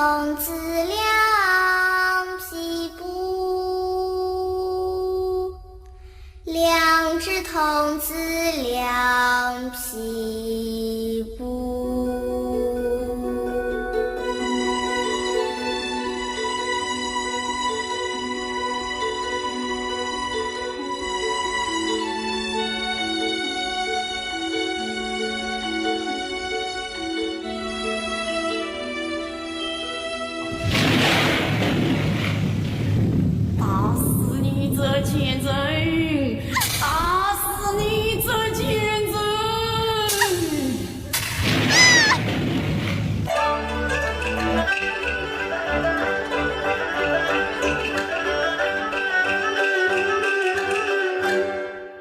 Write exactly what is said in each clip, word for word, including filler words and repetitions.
童子两匹布，两只童子两匹布。 打死你这贱人！打死你这贱人！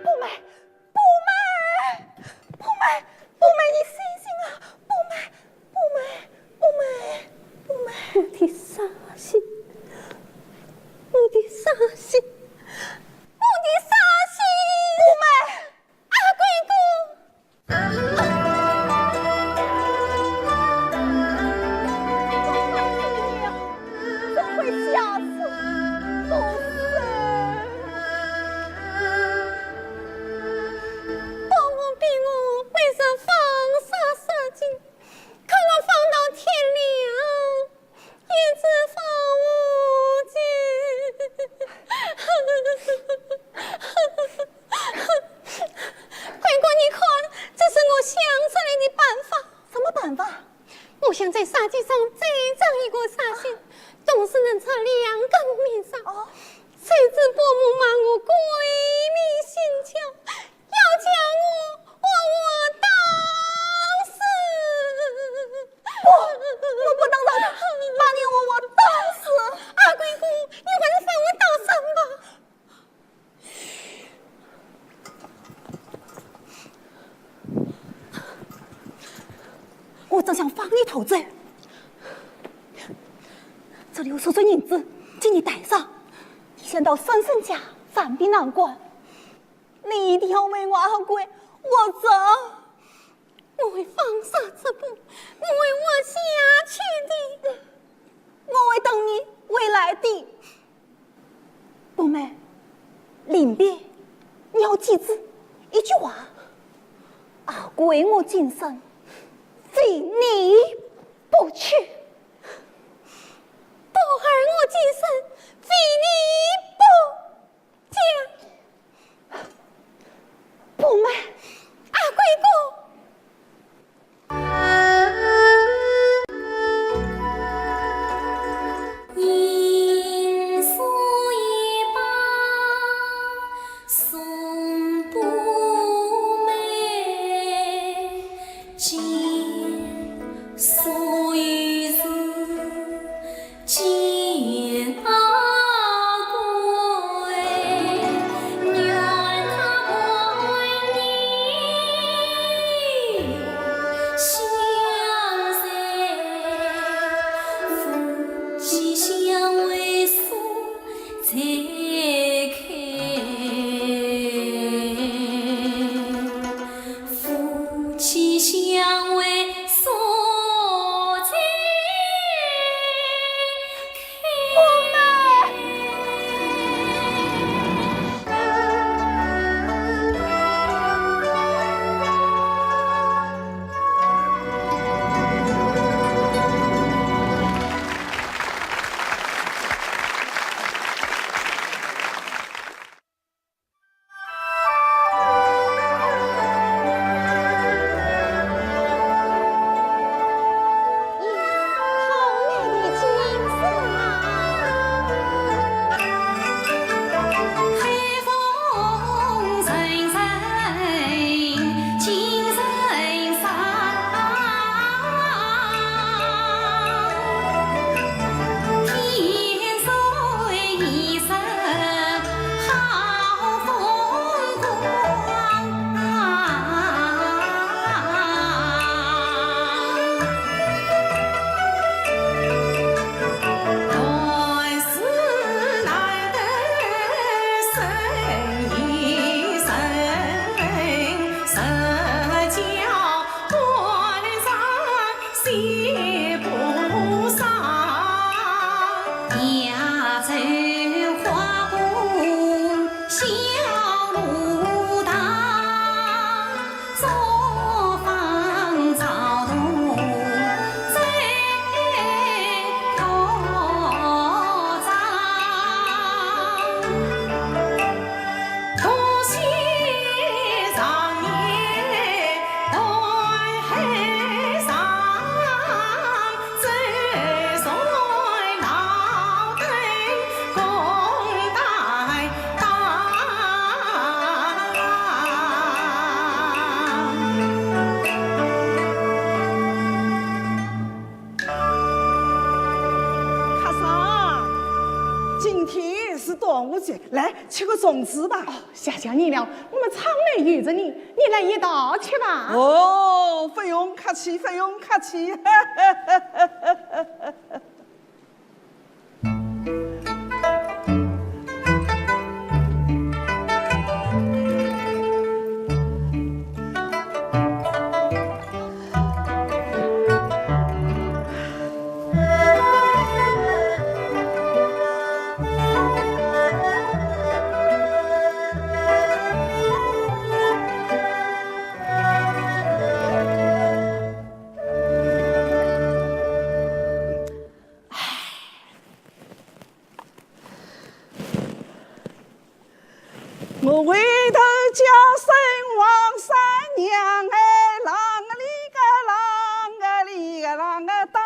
不卖，不卖，不卖，不卖，你醒醒啊！不卖，不卖，不卖，不卖。我的伤心，我的伤心，我的伤心！不卖！阿贵公！ 怎会下此毒手？保我比我每日放蛇射箭，可我放到天亮，也只放无几。 快快，你看，这是我想出来的办法。什么办法？我想在杀鸡上再装一个杀心，同时能插两根面上。哦。谁知伯母骂我鬼迷心窍，要将我活活打死。不，我不能让他把你活活打死。阿贵公，你还是放我逃生吧。 我正想放你逃走，这里有数串银子，请你带上。你先到孙生家暂避难关，你一定要为我阿贵活着。 我会放蛇之不，我会活下去的。我会等你回来的。冬梅，临别，你要记住一句话：阿贵我今生，非你不娶。宝儿我今生，非你不 嫁。冬梅，阿贵公。端午节，来，吃个粽子吧。哦，谢谢你了，我们常来遇着你，你来一道吃吧。哦，不用客气，不用客气。我回头叫声王三娘哎，啷个哩个啷个哩个啷个当，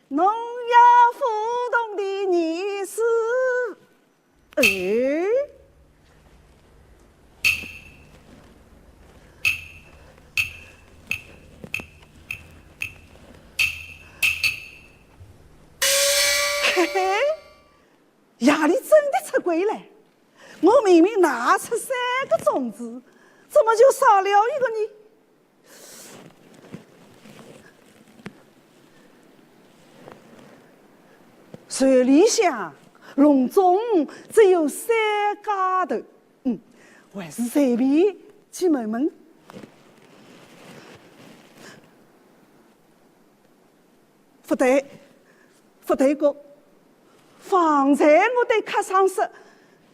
侬要不懂的意思。哎？嘿嘿，夜里真的出鬼了。 我明明拿出三个粽子，怎么就少了一个呢？船里向隆中只有三家头，嗯，还是随便去问问。 勿对，勿对个。方才我对客商说，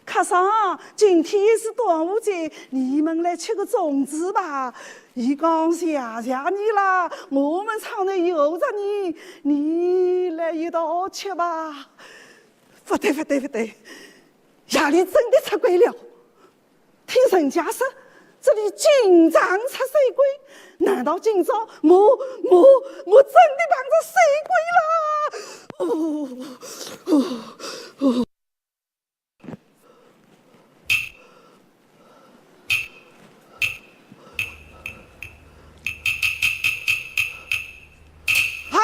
客商，今天是端午节，你们来吃个粽子吧。伊讲谢谢你啦，我们常来候着你，你来一道吃吧。勿对，勿对，勿对，夜里真的出鬼了。 听人家说，这里经常出水鬼，难道今朝我，我，我真的碰着水鬼了？哦，哦，哦。啊！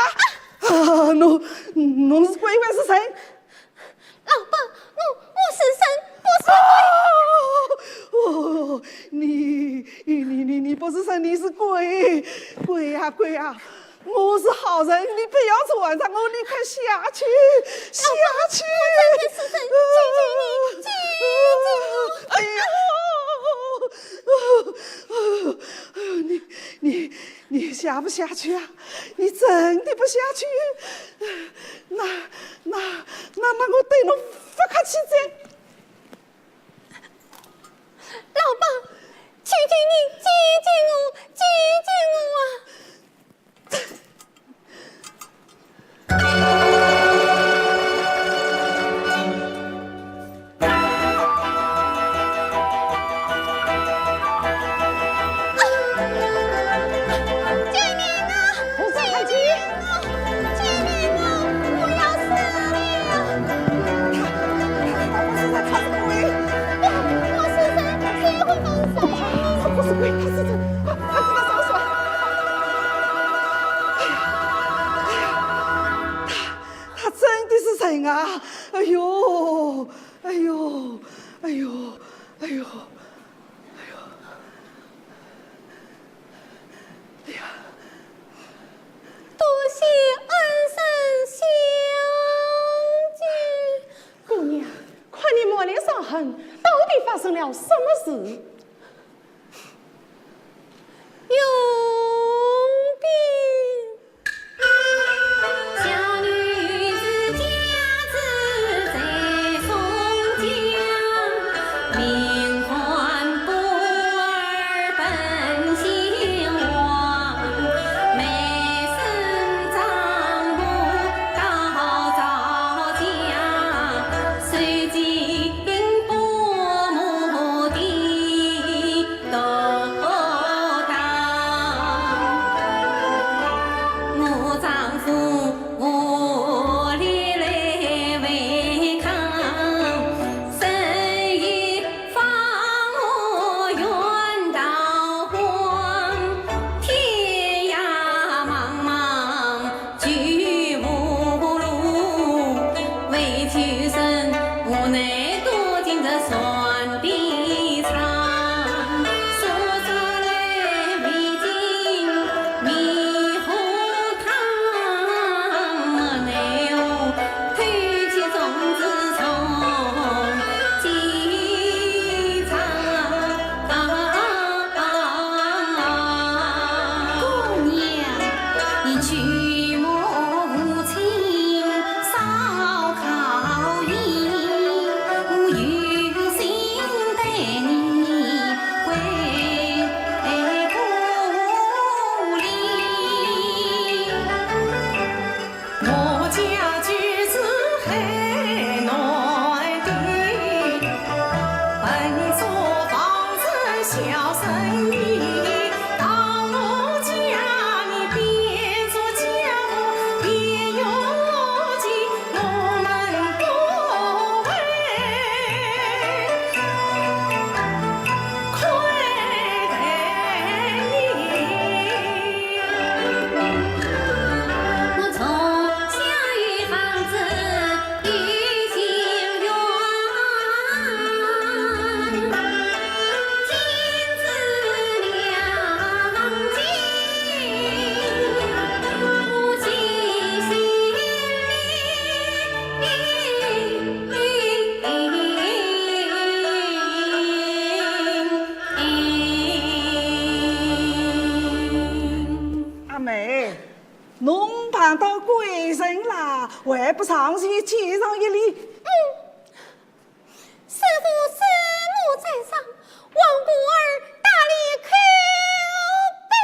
啊，侬，侬是鬼还是神？ 老伯，我，我是神，不是鬼。哦，哦，你，你，你，你，你不是神，你是鬼，鬼呀，鬼呀！我是好人，你不要缠着我，你快下去，下去！老伯，我真的是神，求求你，救救我！哎呀，哦，哦，哦，你，你， 你下不下去啊？你真的不下去？那，那，那，那我对侬不客气哉。老伯，求求你，救救我，救救我啊！ 救命啊！不是太急。救命啊！我要死了！他，他不是人，他是鬼。我，我是人，谁会放手？他不是鬼，他是人，快，快跟他上船。哎呀，哎呀，他，他真的是人啊！哎呦，哎呦，哎呦，哎呦。 哎呦，哎呀！多谢恩人相救。姑娘，看你满脸伤痕，到底发生了什么事？永宾。不上前见上一礼。嗯，师父师母在上，望徒儿大礼叩拜。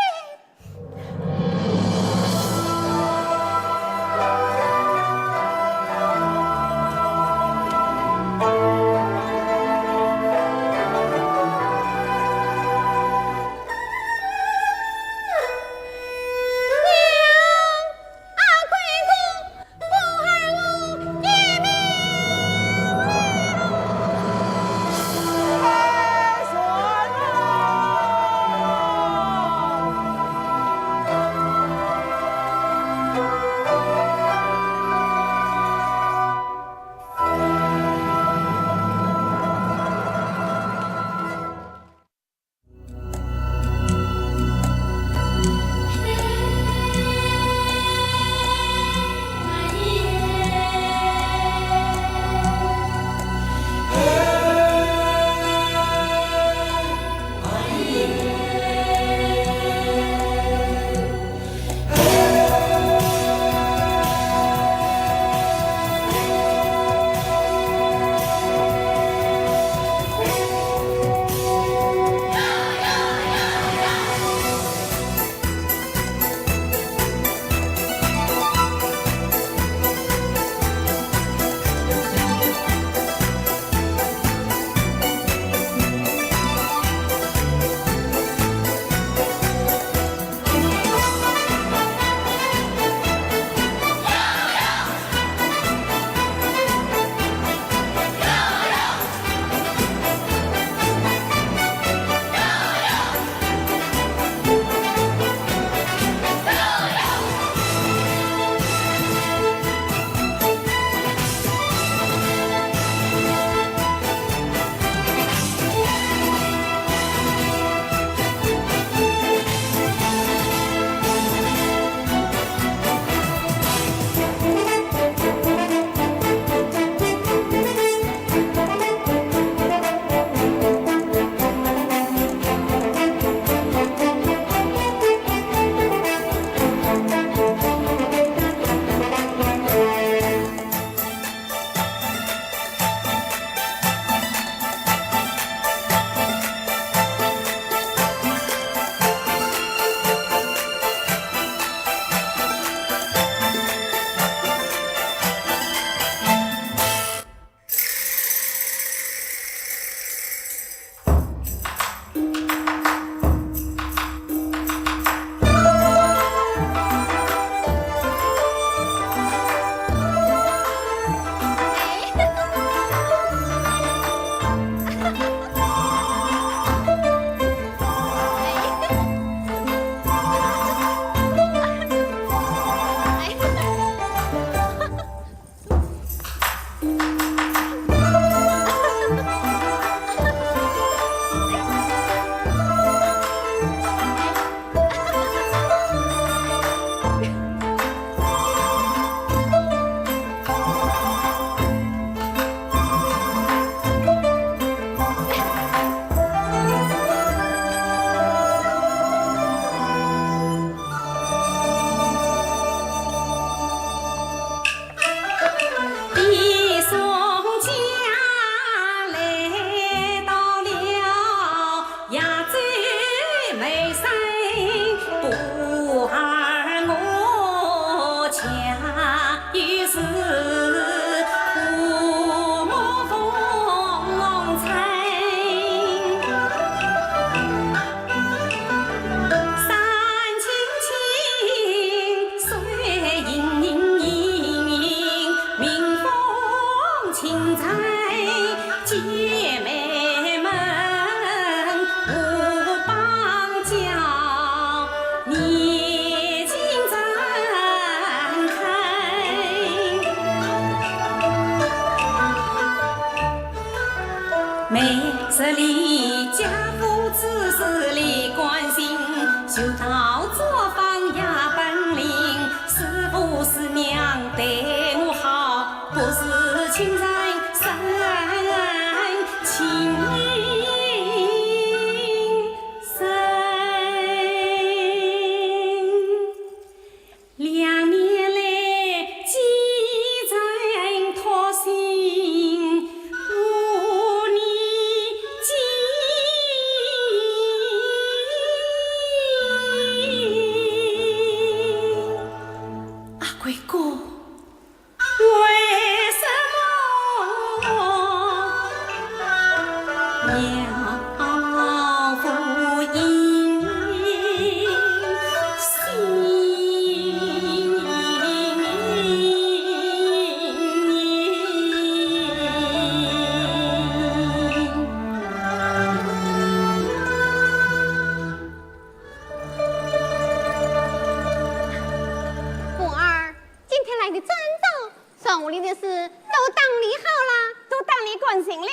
里的事都当你好了，都当你关心了。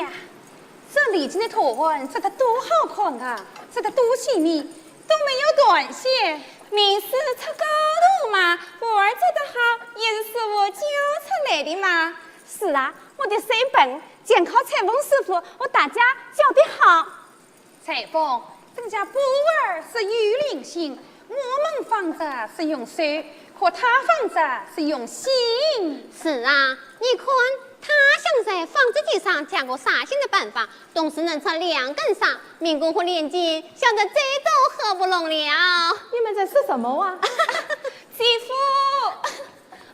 呀，这丽京的图案做得多好看啊，做得多细密，都没有断线。名师出高徒嘛，徒儿做得好，也是师傅教出来的嘛。是啊，我的手笨，全靠裁缝师傅和大家教得好。 裁缝，人家徒儿是有灵性，我们仿着是用手，可他仿着是用心。是啊，你看，他想在纺织机上加个纱线的办法，总是能出两根纱，民工和年轻想得这都合不拢了。你们在说什么啊？姐夫，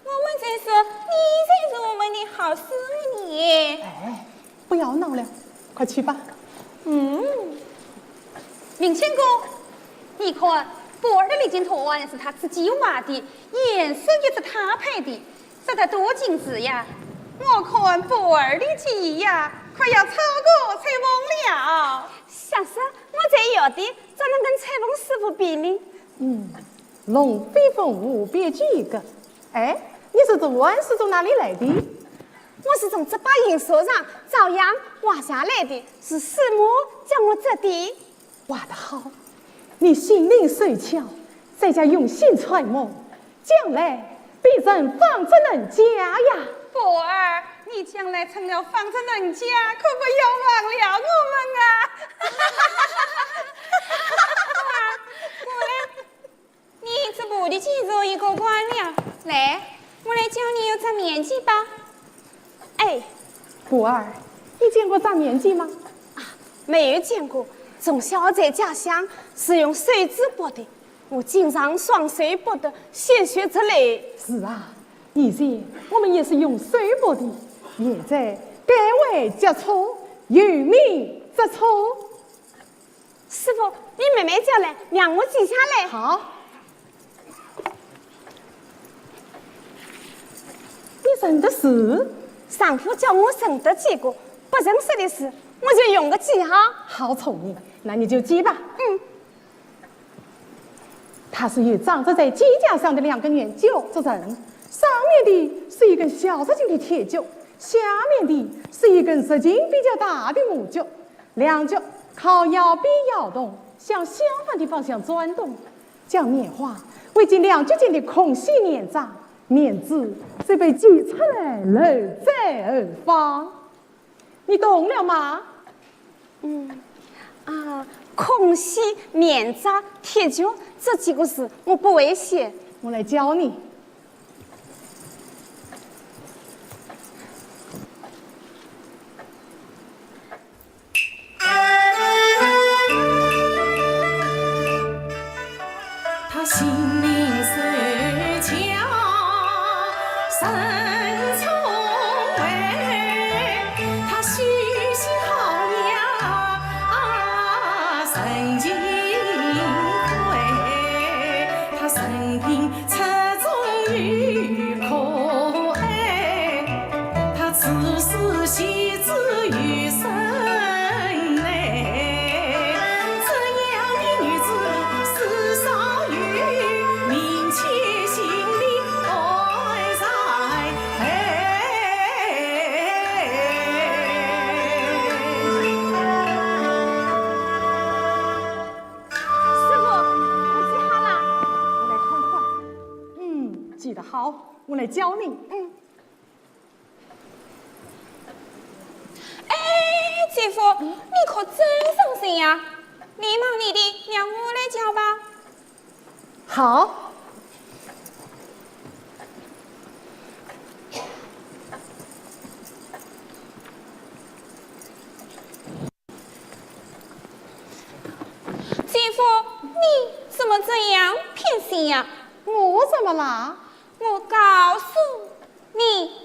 我们在说，你才是我们的好师傅呢。哎，不要闹了，快去吧。嗯，明清公，你看，徒儿的丽京图案是他自己画的，颜色也是他配的，这得多精致呀！我看徒儿的技艺呀，快要超过裁缝了。下次我再有的，专门跟裁缝师傅比呢。嗯，龙飞凤舞，别具一格。哎，你这图案是从哪里来的？我是从这把印刷上照样画下来的，是师母教我做的。画得好，你心灵手巧，在家用心揣摩，将来必成纺织人家呀。徒儿，你将来成了纺织人家，可不要忘了我们啊！徒儿，过来。 你这步的技术已过关了，来，我来教你一只面髻吧。哎，徒儿，你见过扎面髻吗？啊，没有见过。从小在家乡是用手指拨的，我经常双手拨得鲜血直流。是啊，以前我们也是用手拨的，现在改为脚戳，有名脚戳。 师傅，你慢慢教来，让我记下来。好。你认得字？丈夫教我认得几个，不认识的字，我就用个记号。好聪明，那你就记吧。嗯。它是由长着在肩胛上的两根圆揪组成，上面的是一根小直径的铁揪，下面的是一根直径比较大的木揪。 两揪靠腰臂摇动，向相反的方向转动，将棉花围进两揪间的空隙捻扎，棉子就被挤出来，露在后方。你懂了吗？嗯，啊，空隙、棉扎、铁揪这几个字我不会写。我来教你。 他心灵手巧神聪慧，他细细好呀神情慧，他神品出众又可爱，他知书识字又深 这样的女子世上有，名且心里安在。师傅，我记好了。我来看看。嗯，记得好，我来教你。嗯。 哎，姐夫，你可真上心呀！礼貌你的，让我来教吧。好。姐夫，你怎么这样偏心呀？我怎么啦？ 我告诉你。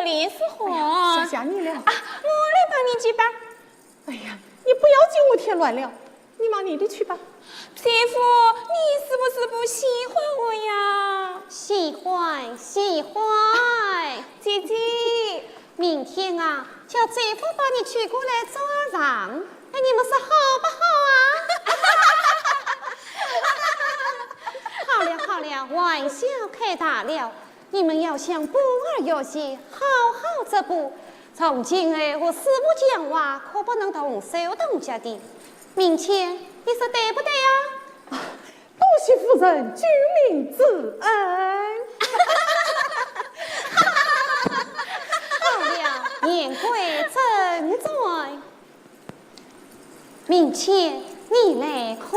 脸色红。哎呀，想想你了。啊，我来帮你去吧。哎呀，你不要给我添乱了，你忙你的去吧。姐夫，你是不是不喜欢我呀？喜欢，喜欢。姐姐，明天啊，叫姐夫把你娶过来做儿房，哎，你们说好不好啊？好了好了，玩笑开大了，你们要向波儿学习，好好织布。从今后我四目讲话可不能动手动脚的。明天，你说对不对啊？多谢夫人救命之恩。好了，言归正传，明天你来看。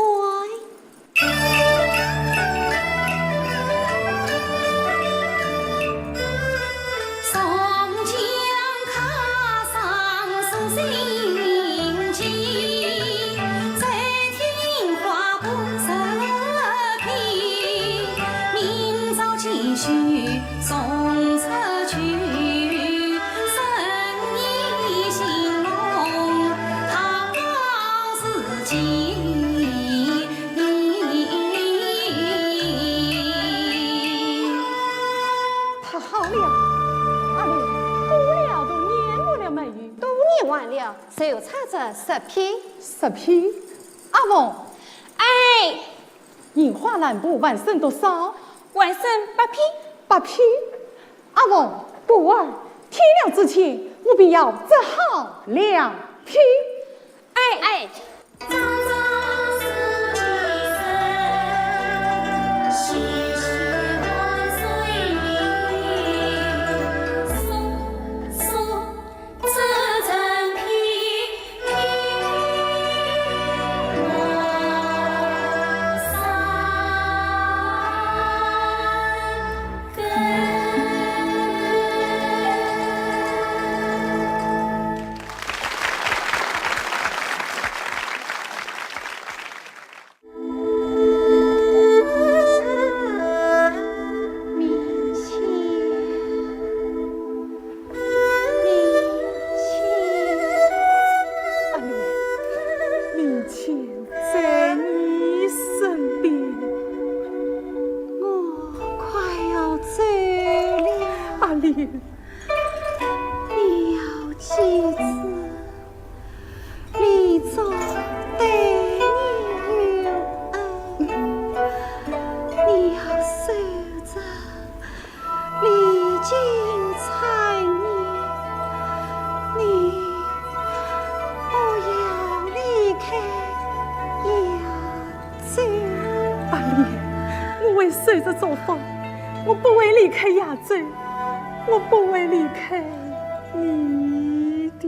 太好了，阿莲，过了冬，研没了没有？都研完了，就差这十匹。十匹？阿凤。哎。 印花蓝布，还剩多少？还剩八匹。八匹？阿凤，波儿，天亮之前，我必要织好两匹。哎。哎。明清。明清。阿莲，明清在你身边，我快要走了。阿莲，你要记住， 李总对你有恩，你要守着礼敬参礼，你不要离开亚洲。阿莲，我会守着作法，我不会离开亚洲，我不会离开你的。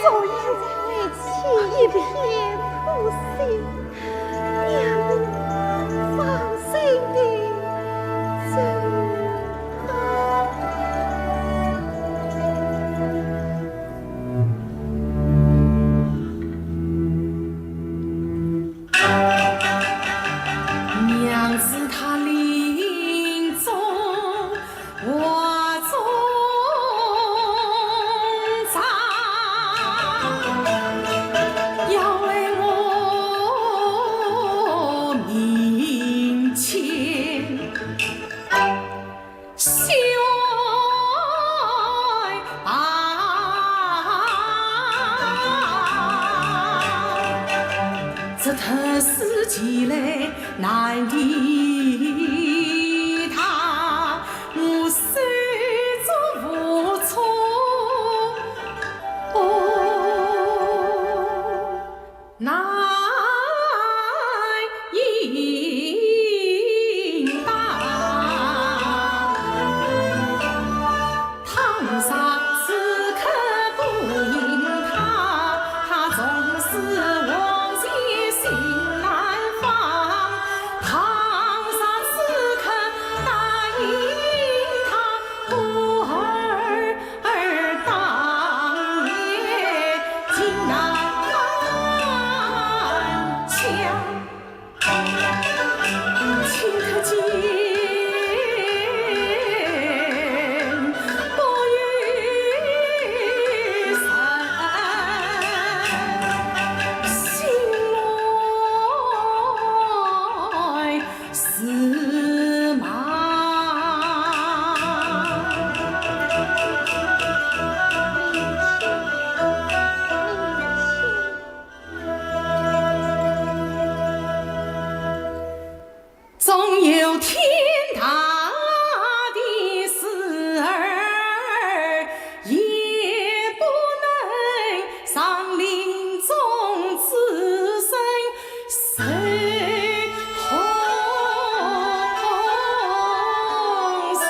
所以为妻一片苦心，娘你放心地走吧。娘子她临终 话中要来我面前相拜，这特使前来难离她， 我手足无措，哦，难应答。倘若此刻不应她，她纵使亡前心难放。 倘若此刻答应她，故而当年情难消。顷刻间不由人心乱 似梦。纵有天大的事儿，也不能让林中之人 受痛伤。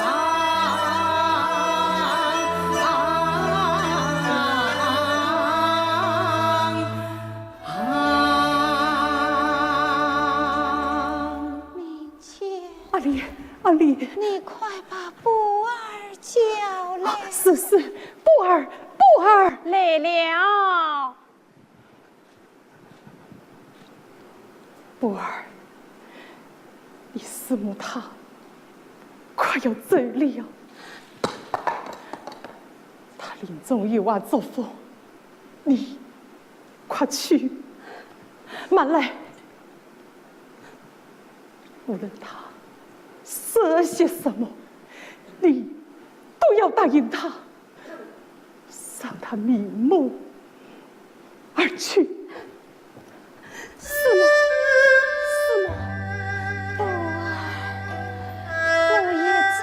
明姐，阿莲，阿莲。你快把波儿叫来。啊，是，是，波儿，波儿。来了。 波儿，你师母她快要走了。她临终有话嘱咐，你快去。慢来，无论她说些什么，你都要答应她。 让她瞑目而去。是吗？是吗？波儿，我也真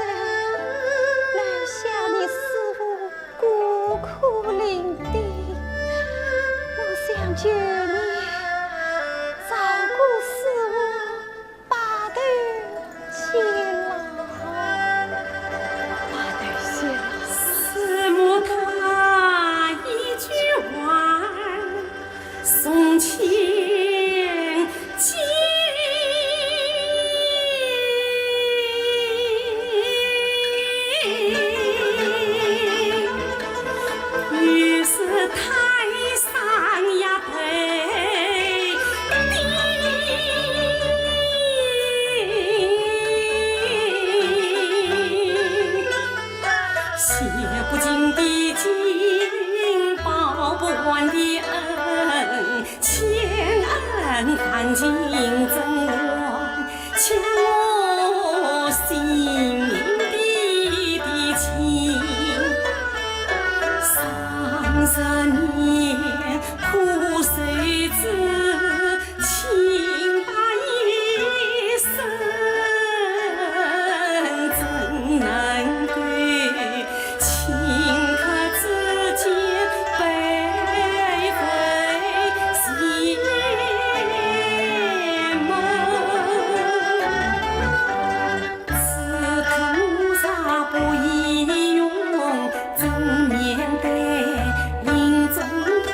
难想你师父孤苦伶仃，我想求你照顾师父 白头偕老。白头偕老。师母她一句话儿送千金。于是太上呀 写不尽的情，报不完的恩，千恩万情怎还？ 欠我性命的情，三十年苦守之情，把一生怎能够 顷刻之间，白费心梦。此刻我若不英勇正面对，临终痛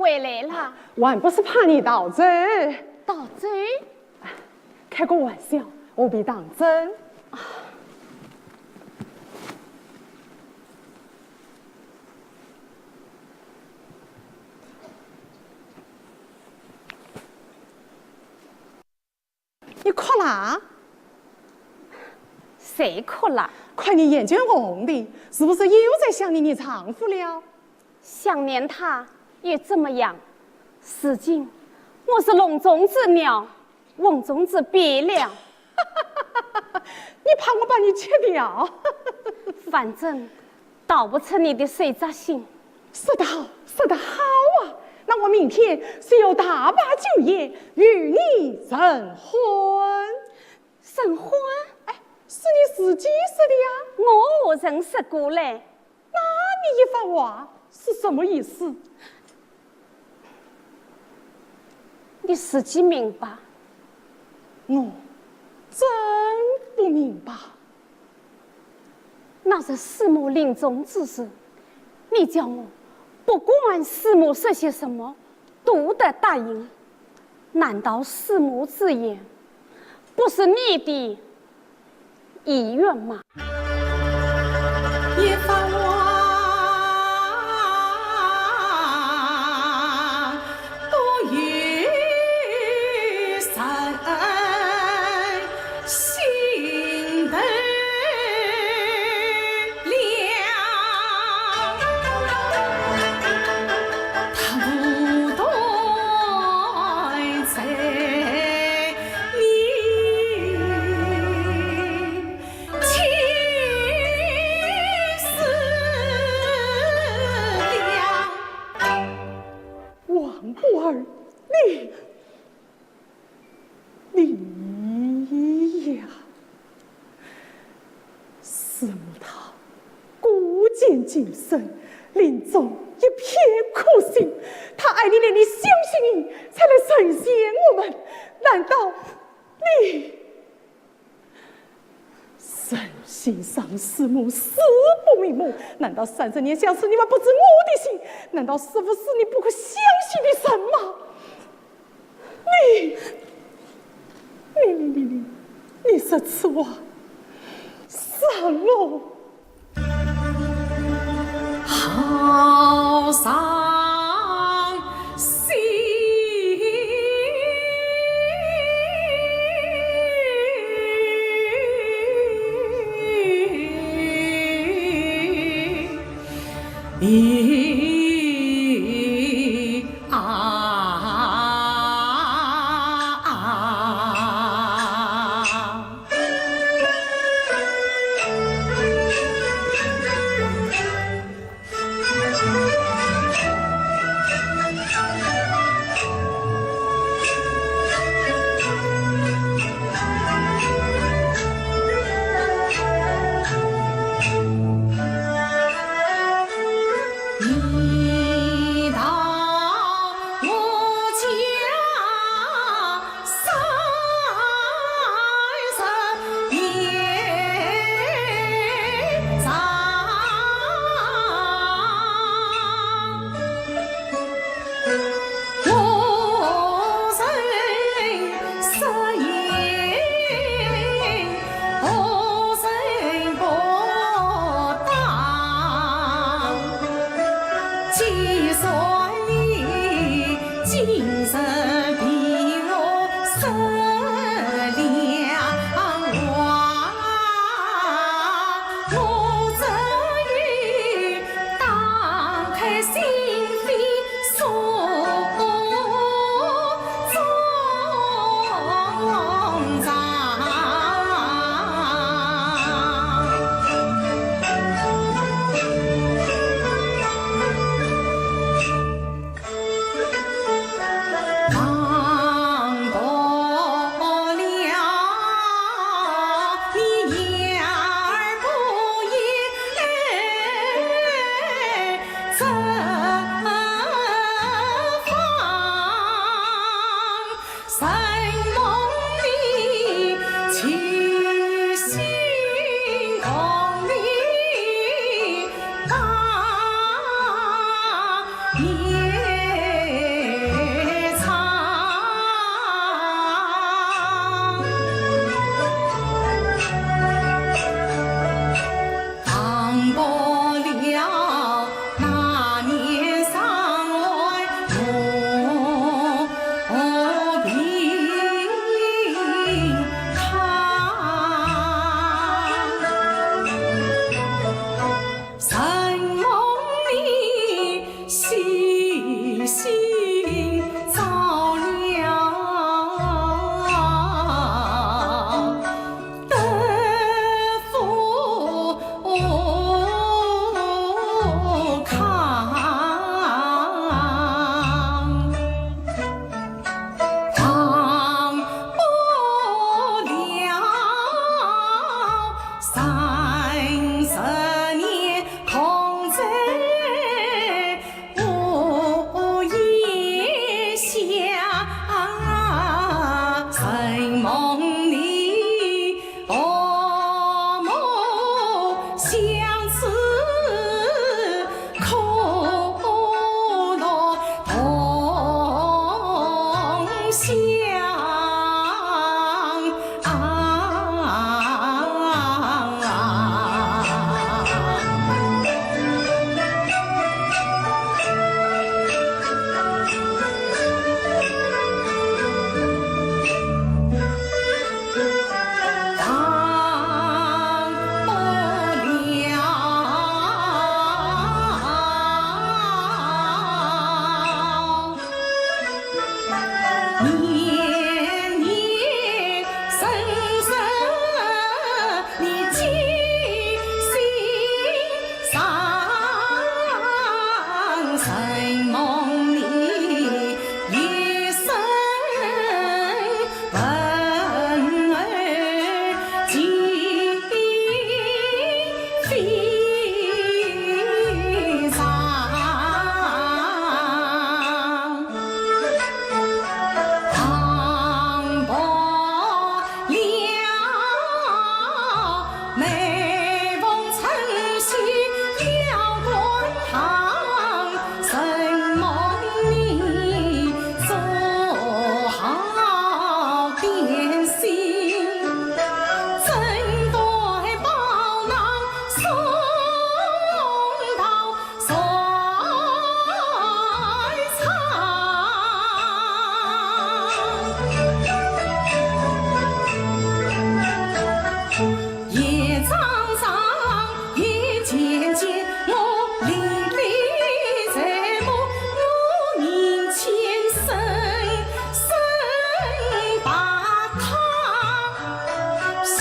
回来了。还不是怕你逃走？逃走？开个玩笑，何必当真？你哭啦？谁哭啦？看你眼圈红的，是不是又在想念你丈夫了？想念他又怎么样？如今我是笼中之鸟，瓮中之鳖了。你怕我把你吃掉？反正逃不出你的手掌心。说得好，说得好啊！那我明天就要大摆酒宴与你成婚。成婚？哎，是你自己说的呀。我何曾说过嘞？那你一番话是什么意思？你自己明白。我真不明白。 那日师母临终之时，你叫我不管师母说些什么，都得答应。难道师母之言不是你的意愿吗？一番话都有人 心头了，他不断在念，气死了。王官儿，你 你呀，师母她孤肩终身，临终一片苦心，她爱你，连你相信你才来成全我们，难道你…… 人心丧，师母死不瞑目。难道三十年相思，你们不知我的心？难道师父死，你不可相信的人吗？你，你，你，你，你，你说此话，伤我。 好伤心。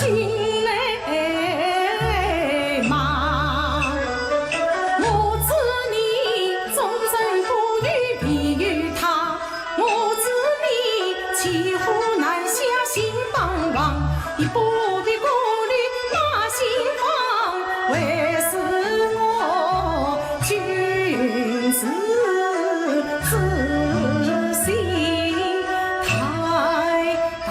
心内忙。我知你终身不遇，唯有他。我知你骑虎难下心慌慌，你不必顾虑那心慌，为是我君子之心太大。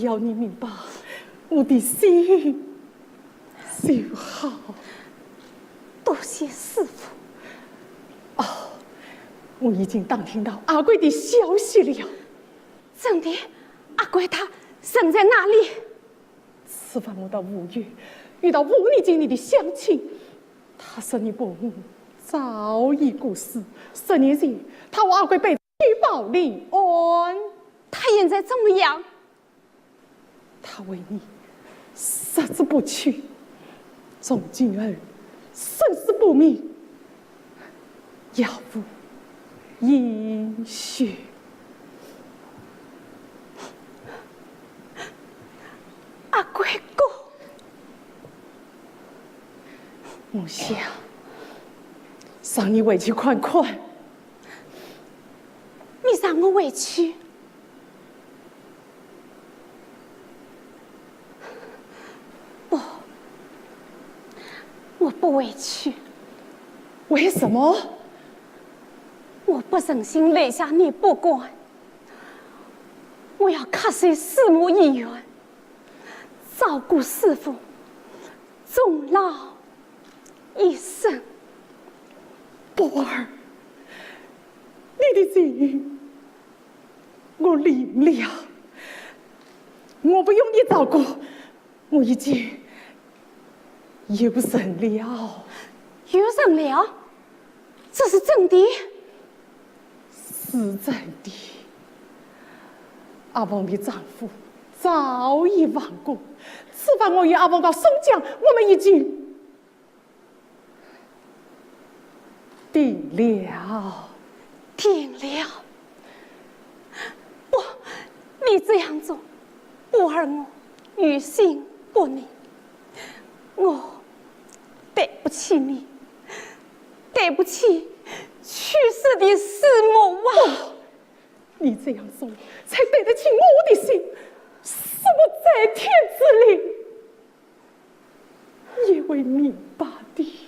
要你明白我的心就好。多谢师父。哦，我已经打听到阿贵的消息了。真的？阿贵他人在哪里？此番我到吴县，遇到吴念经你的乡亲，他说你伯母早已过世，十年前他和阿贵被举报离案。他现在怎么样？ 他为你十之八九，从今后生死不明，杳无音讯。阿贵哥，我想让你回去看看。你让我回去？ 不，我不回去。为什么？我不忍心留下你不管，我要恪随师母遗愿，照顾师父终老一生。宝儿，你的情 我领了，我不用你照顾，我已经有人了。有人了？这是真的？是真的。阿凤的丈夫早已亡故，此番我与阿凤到松江，我们已经 定了。定了？不，你这样做，宝儿我于心不忍。我对不起你，对不起去世的师母啊！不，你这样做才对得起我的心，是我在天之灵 也会明白的。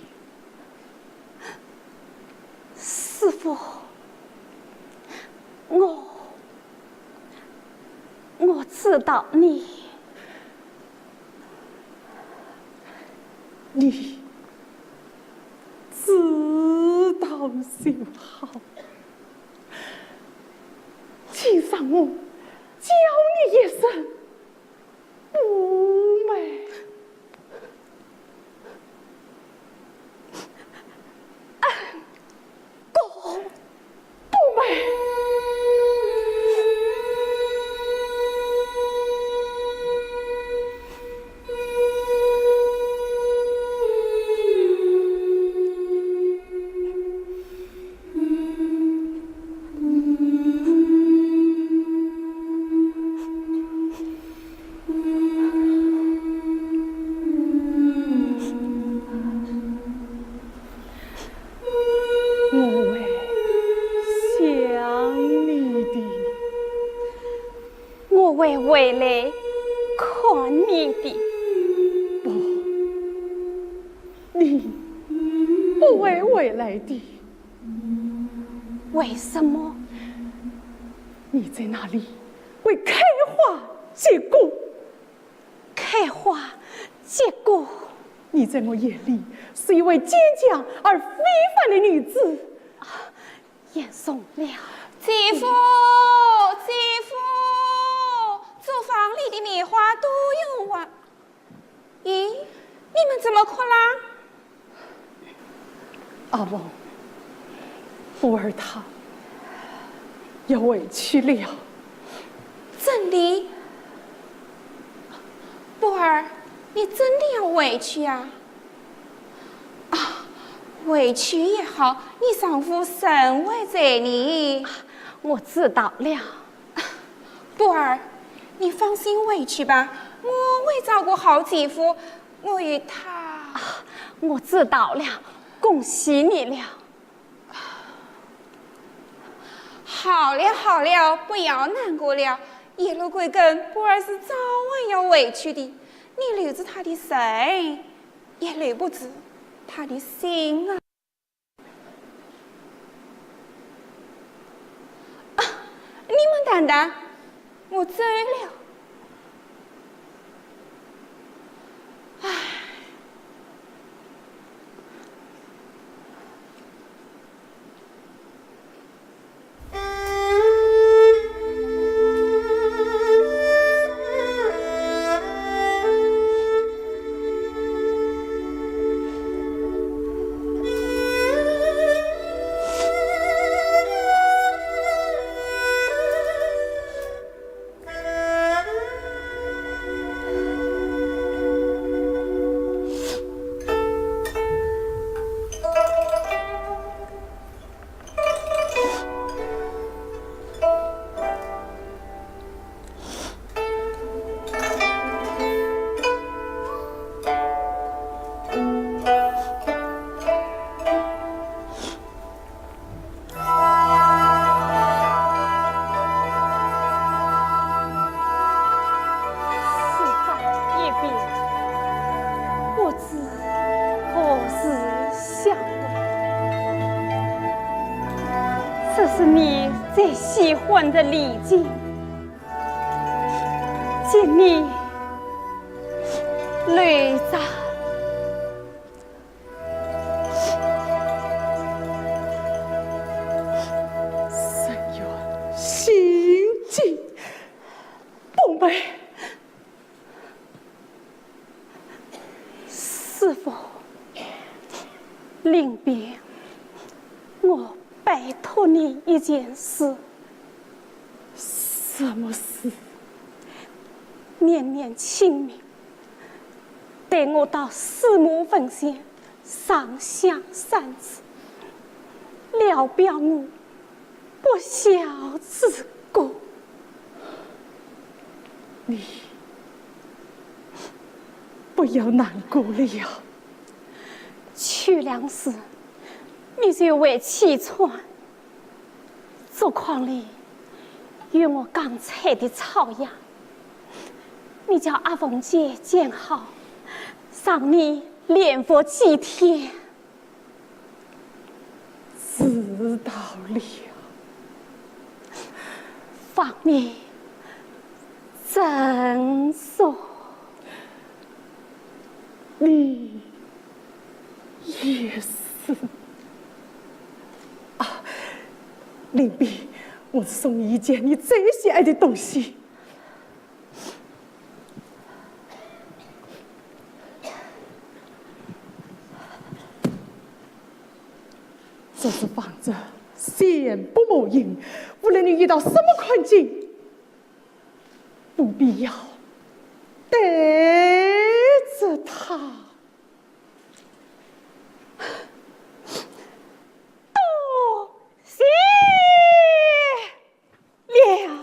师父，我，我知道你。你知道就好。请让我叫你一声 不美。不美。我会想你的。我会回来看你的。不，你不会回来的。为什么？你在那里会开花结果。 开花结果。你在我眼里是一位坚强而非凡的女子。啊，严重了。姐夫，姐夫，作坊里的棉花都用完。咦，你们怎么哭啦？ 阿凤，福儿他要回去了。真的？福儿，你真的要回去啊？啊，回去也好，你丈夫仍会在呢。我知道了。 福儿，你放心回去吧，我会照顾好姐夫，我与他。啊，我知道了，恭喜你了。好了好了，不要难过了。叶落归根，福儿是早晚要回去的，你留住他的人，也留不住他的心啊。 啊，你们等等，我走了。这是你最喜欢的礼金，给你留着。深院心经，不配。 师父，临别，我拜托你一件事。什么事？年年清明，带我到师母坟前上香三次，聊表我 不孝之过。你不要难过了呀。秋粮时，你就会气喘，竹篁里有我刚采的草芽，你叫阿凤姐捡好，让你练习几天。 知道了。放你振作。你也是。啊，林碧，我送你一件你最喜爱的东西。 这是放着，先不冒用，无论你遇到什么困境，不必要带着它。 多谢了。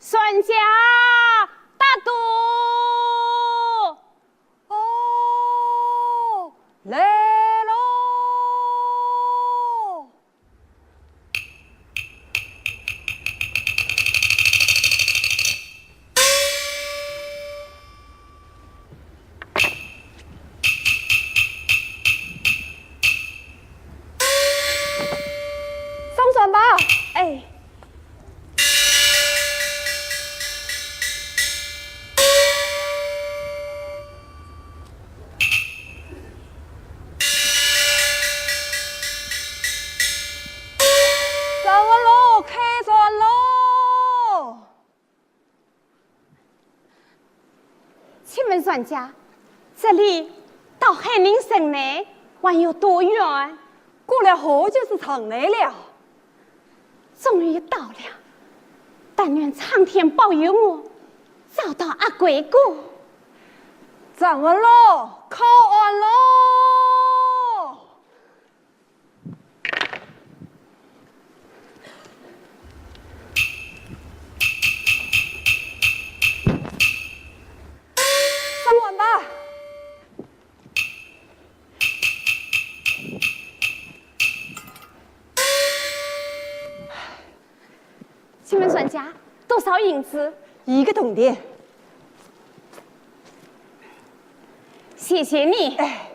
船家，打赌！哦，来喽！ 上船吧。哎。上船喽，开船喽！ 请问船家，这里到海宁城内还有多远？过了河就是城内了。终于到了，但愿苍天保佑我找到阿贵哥。张文龙，靠岸喽！ 上岸吧。请问船家，多少银子？一个铜钿。谢谢你。哎。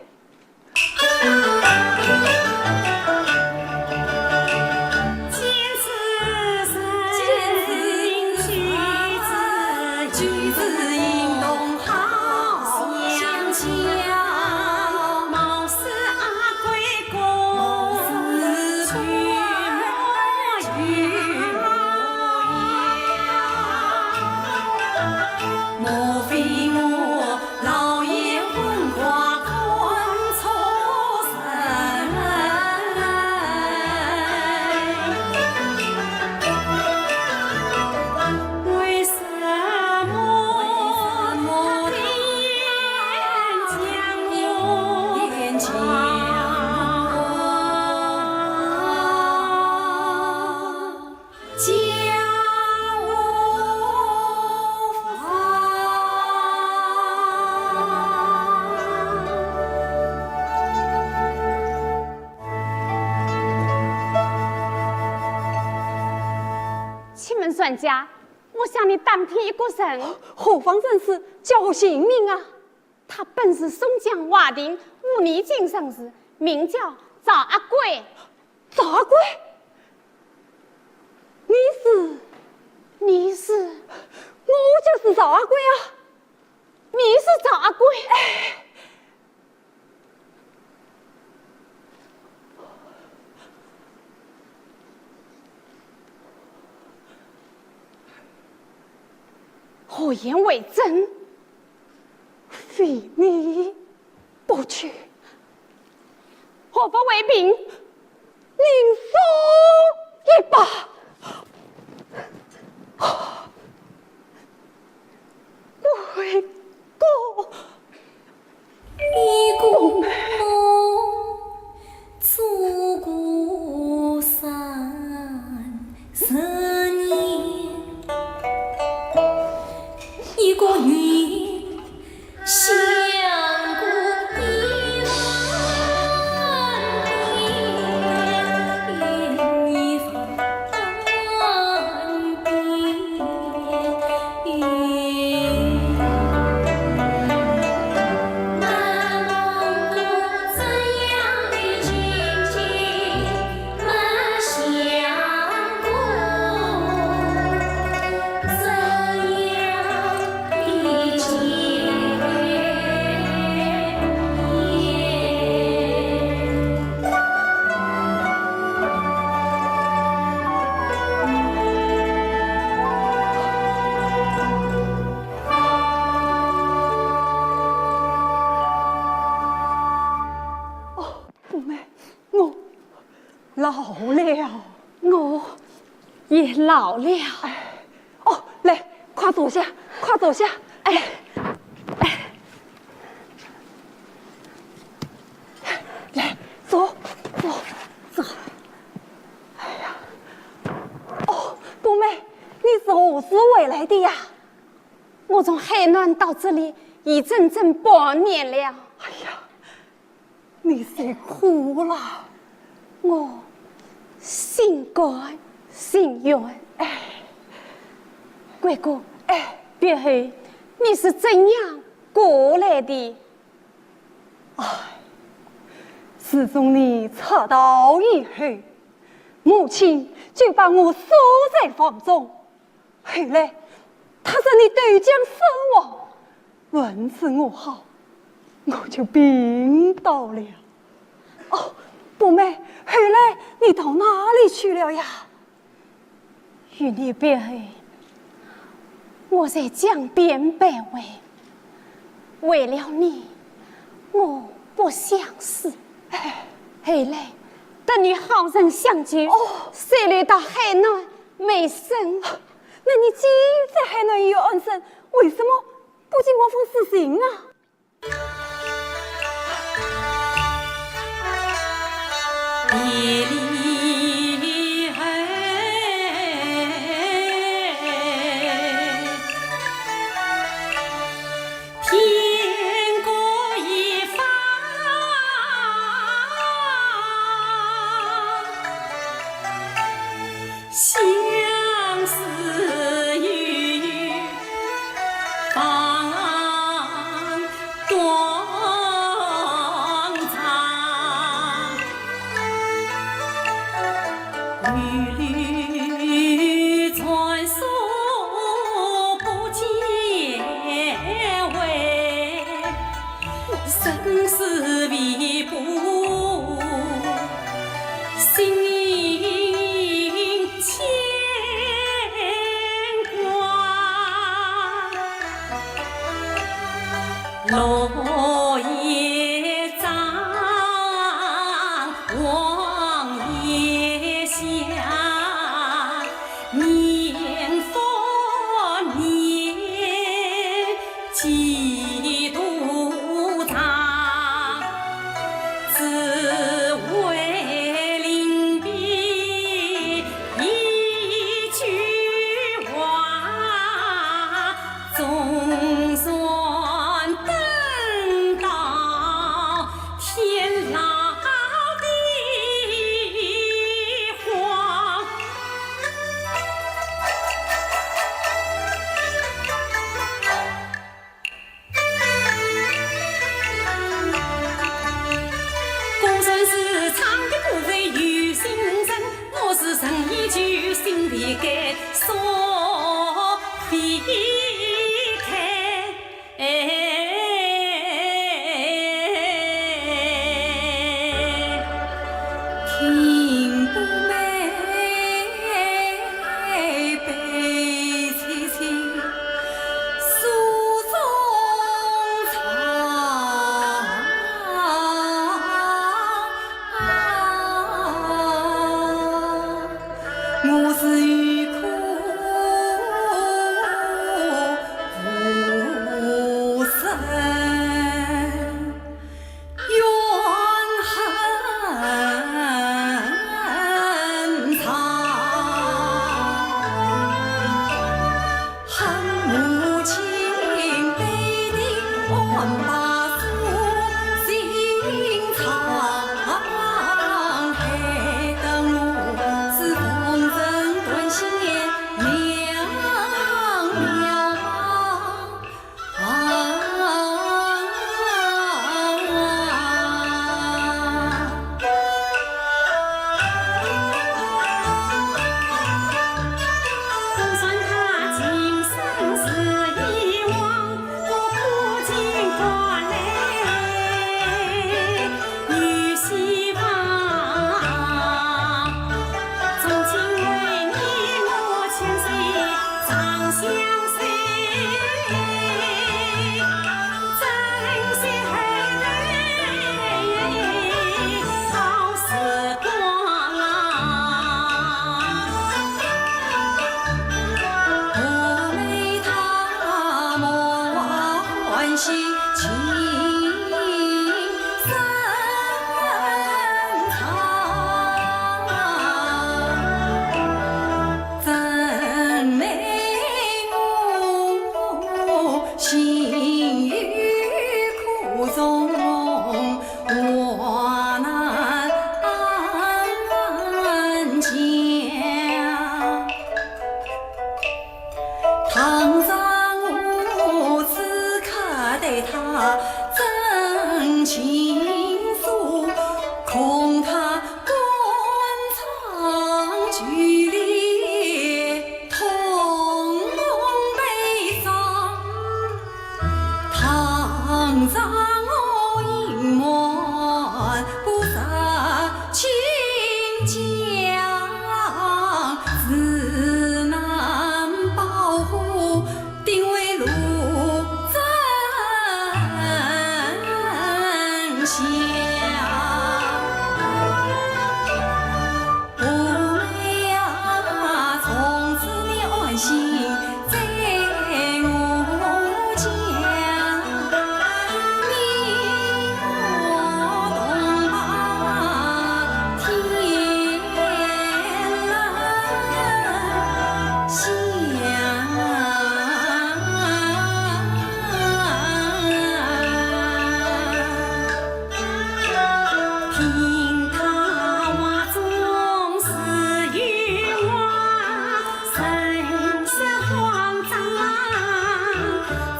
请问船家，我想你打听一个人。何方人士，叫我姓名啊？ 他本是松江华亭武艺精人士，名叫赵阿贵。赵阿贵？你是？你是？我就是赵阿贵啊！你是赵阿贵？哎。 何言为真？非你不娶。何不为凭？另送一把。贵哥。 一个梦，做个三十年，一个人想个一万遍。 哦，妹妹，我老了。我也老了。哎，哦，来，快坐下，快坐下。哎，哎。 来，坐，坐，坐。哎呀，哦，冬梅，你是何时回来的呀？我从海南到这里已整整半年了。哎呀，你辛苦了。我心甘情愿。哎，贵哥，哎，别后你是怎样过来的？ 唉，自从你出逃以后，母亲就把我锁在房中。后来，她说你投江身亡，问候我好，我就病倒了。哦，冬梅，后来你到哪里去了呀？ 与你别后，我在江边徘徊。为了你，我不想死。哎。后来，得你好人相救，哦。收留到海南为生。那你既在海南有安身，为什么不进王府辞行啊？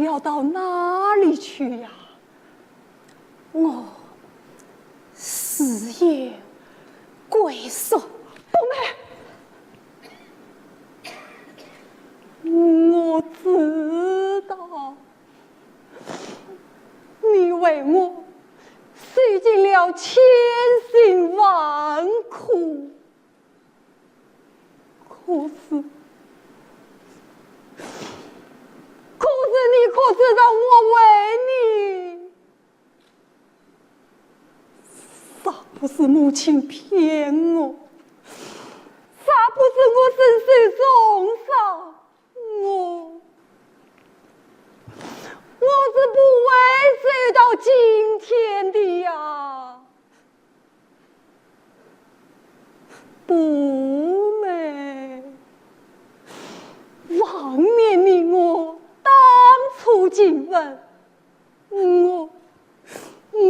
要到哪里去呀？我自有归宿。冬梅，我知道，你为我受尽了千辛万苦。 可是，可是你可知道我为你，若不是母亲骗我，若不是我身受重伤，我，我是不会走到今天的呀。 冬梅，望念你我当初情分，我，我，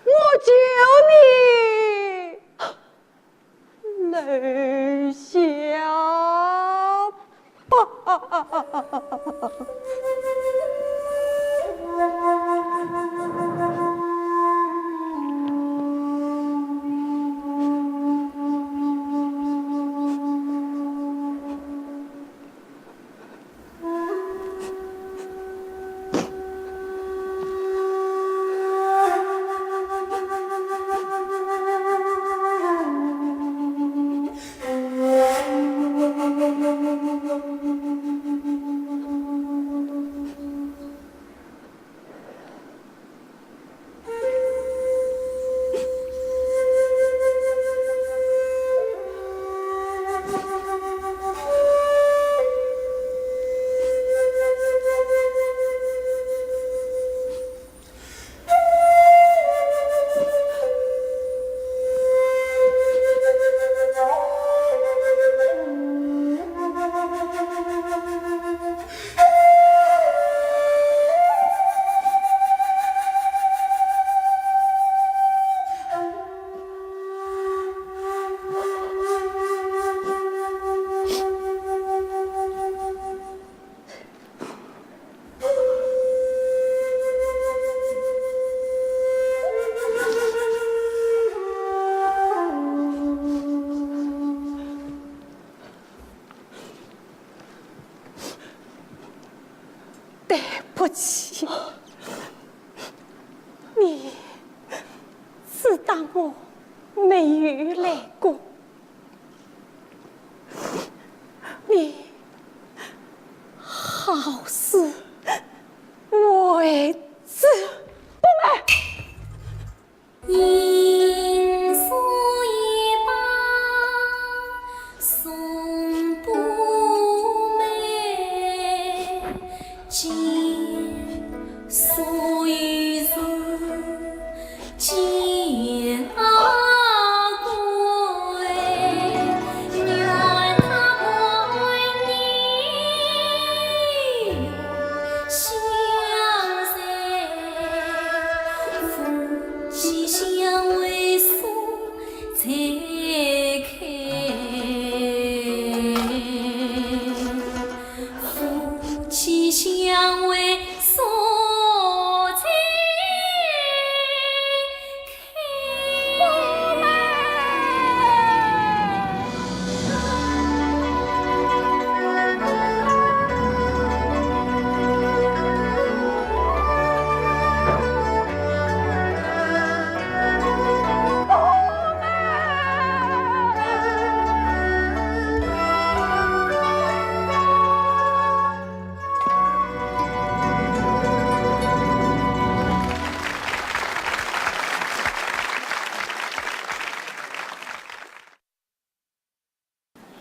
我救你留下吧。 对不起，你只当我没有来过。你好似为这……冬梅！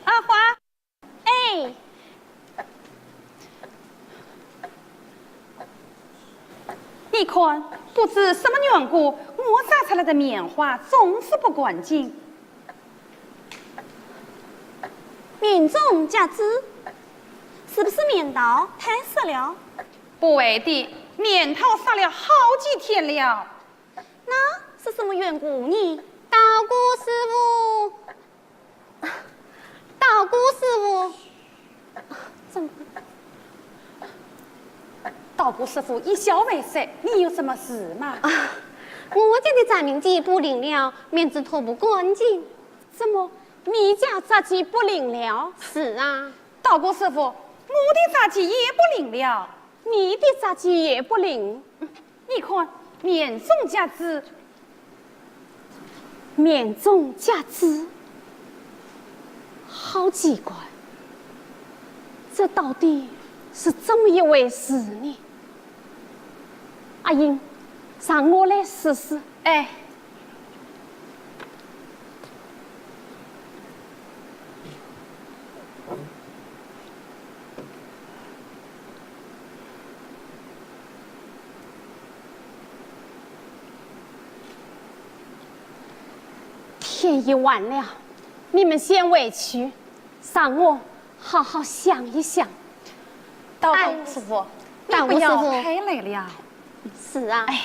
阿花，哎，你看，不知什么缘故，我扎出来的棉花总是不干净。棉种夹子，是不是棉淘太湿了？不会的，棉淘晒了好几天了。那是什么缘故呢？道姑师傅，道姑师傅，怎么？我师傅一笑为色，你有什么事吗？啊，我家的杂物件不灵了，免得拖不干净。怎么，你家杂技不灵了？是啊。道姑师傅，我的杂技也不灵了。你的杂技也不灵？你看，面中夹子，面中夹子，好奇怪，这到底是怎么一回事呢？阿英，让我来试试。哎。 天已晚了，你们先回去，让我好好想一想。道姑师傅，哎，你不要太累了。道姑师傅。是啊。哎。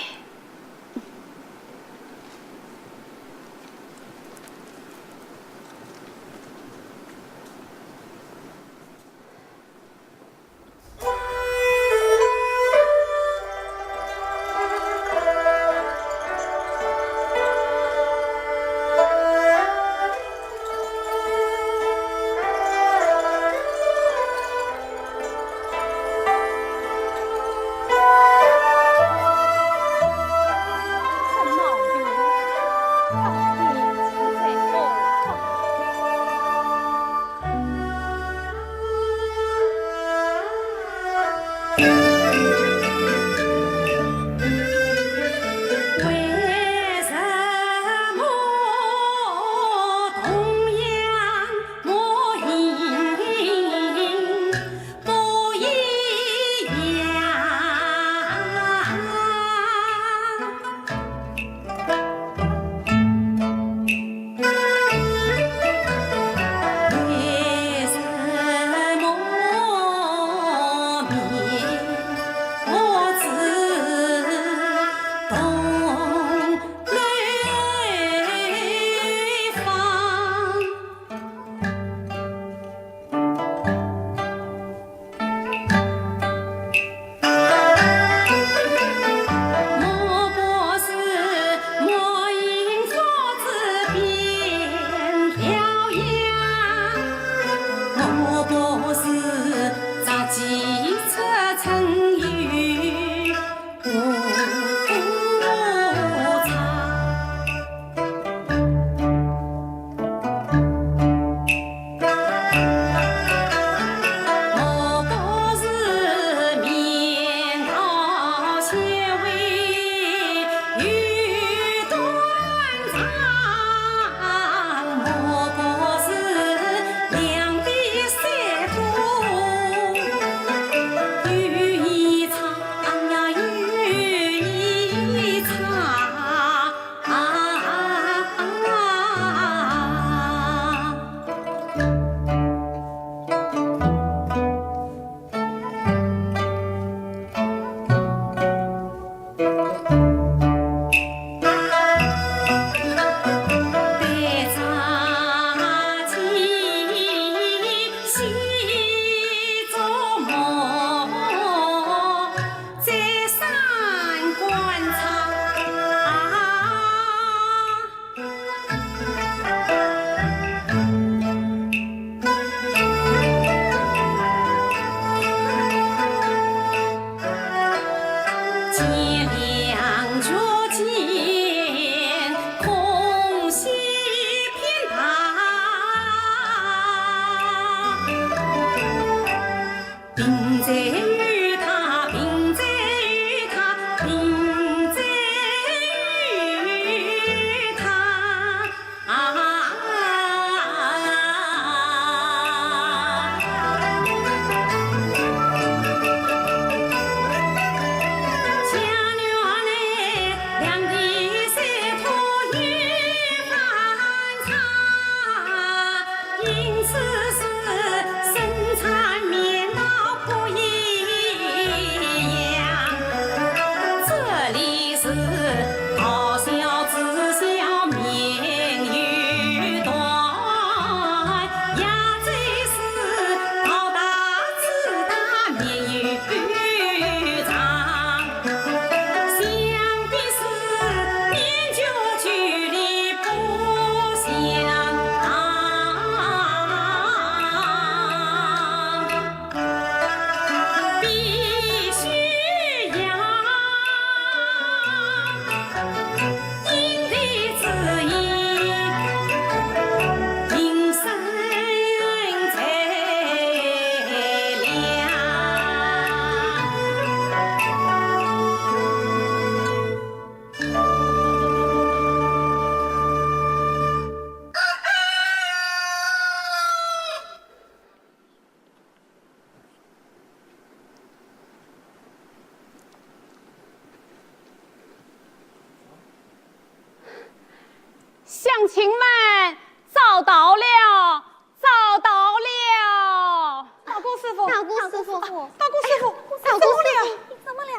亲们，找到了，找到了。道姑师傅，道姑师傅，道姑师傅，道姑师傅，怎么了？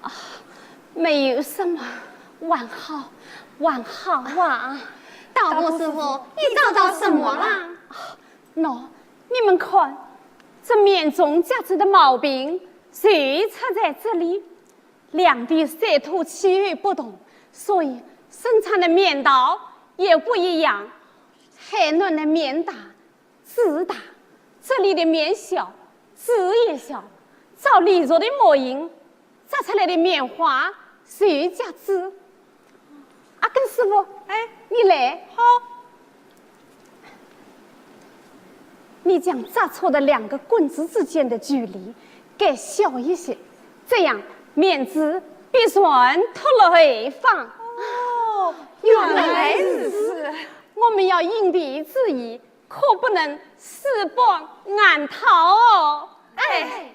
啊，没有什么，还好，还好啊。道姑师傅，你找到什么了？啊，喏，你们看，这面中夹子的毛病，就出在这里。 两地水土气候不同，所以生产的面道也不一样。海南的面大，籽大，这里的面小，籽也小，照李若的模样，扎出来的面花就夹子。阿根师傅，哎，你来。好。 你将扎错的两个棍子之间的距离改小一些，这样面子必然脱落回放。哦，原来如此。我们要因地制宜，可不能死搬硬套哦。哎。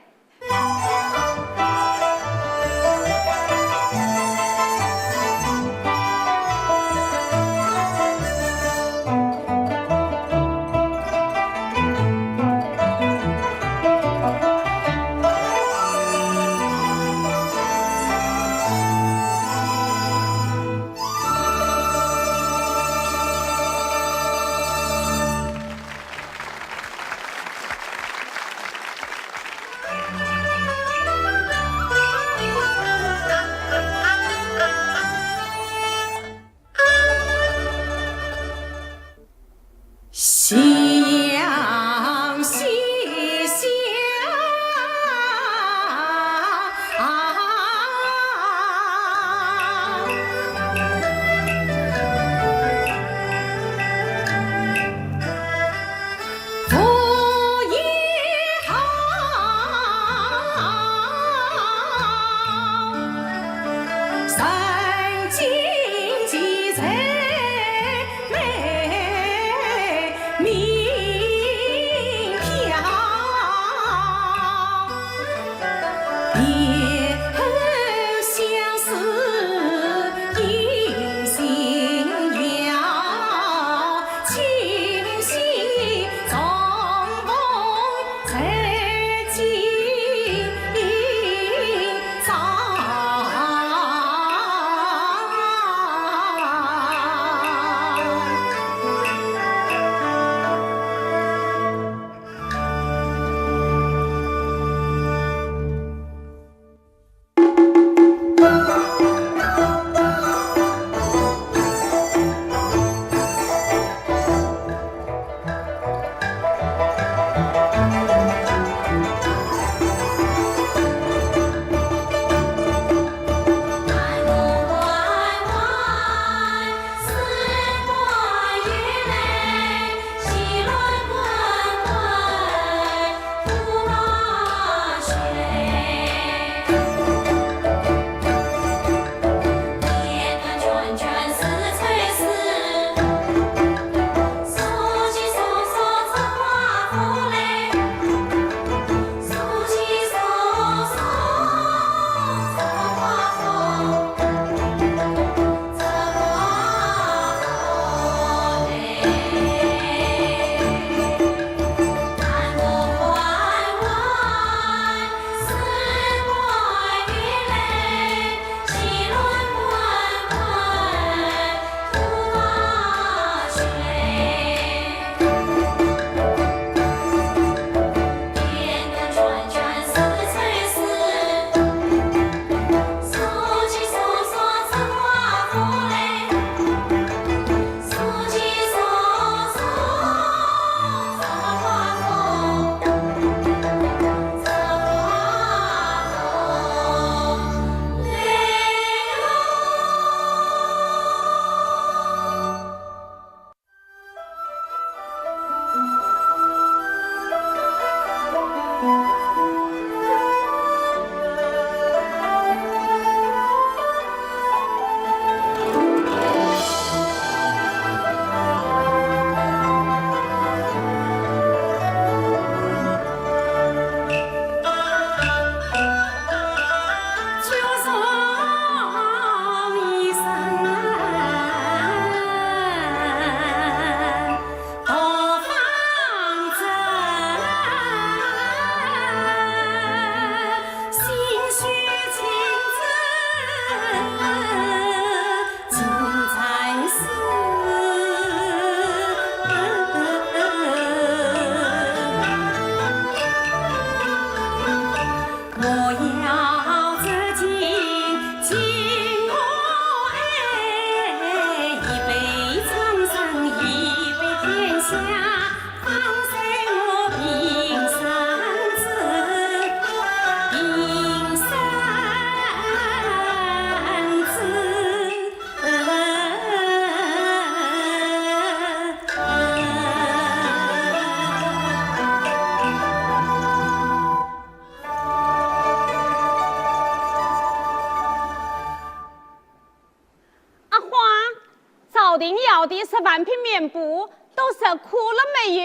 朝廷要的十万匹棉布都折苦了没有？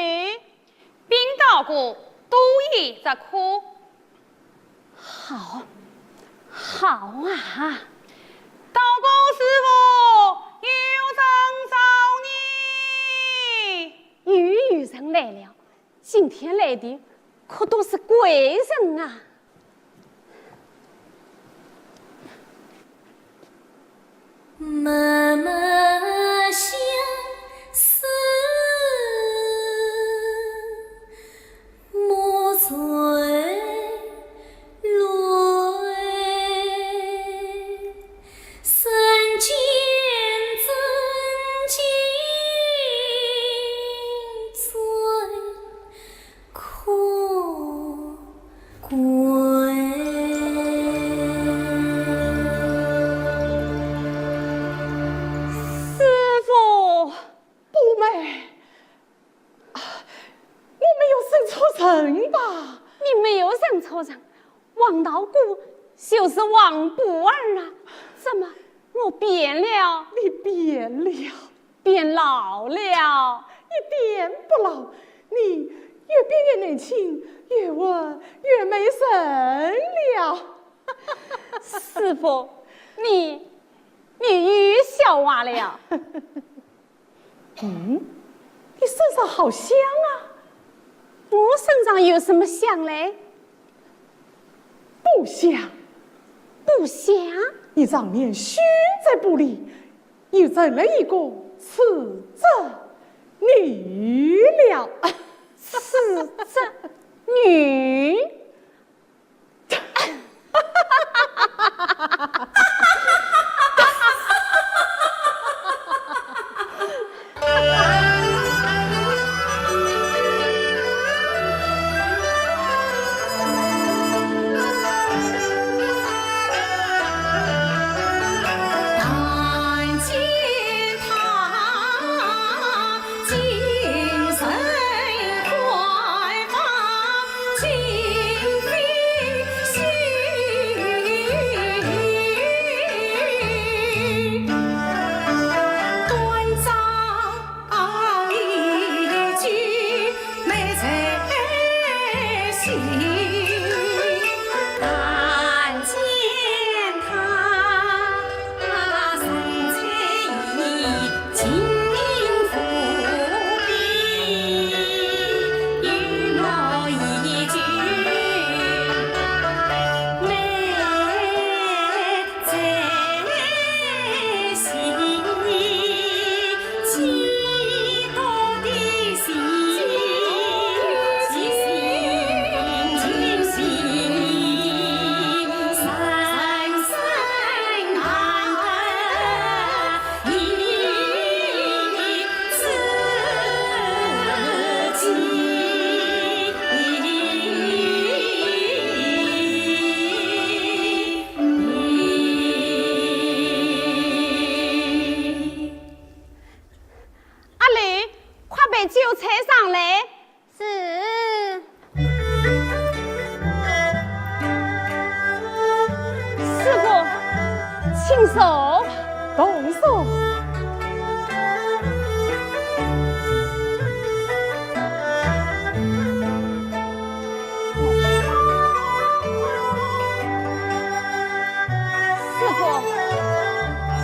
兵到过，都已折苦。好，好啊！道姑师父，有人找你。又有人来了。 今天来的可都是贵人啊。师父，不美，啊，我没有认错人吧？你没有认错人， 王道姑就是王不二啊！怎么，我变了？你变了。变老了？一点不老，你越变越年轻，越活越美人了。师父，你，你又笑话了。嗯，你身上好香啊！我身上有什么香嘞？ 布香。布香？你常年熏在布里，又成了一个刺绣女了。刺绣女？阿柳，快备酒菜上来。 是。师父，请坐。动手。师父，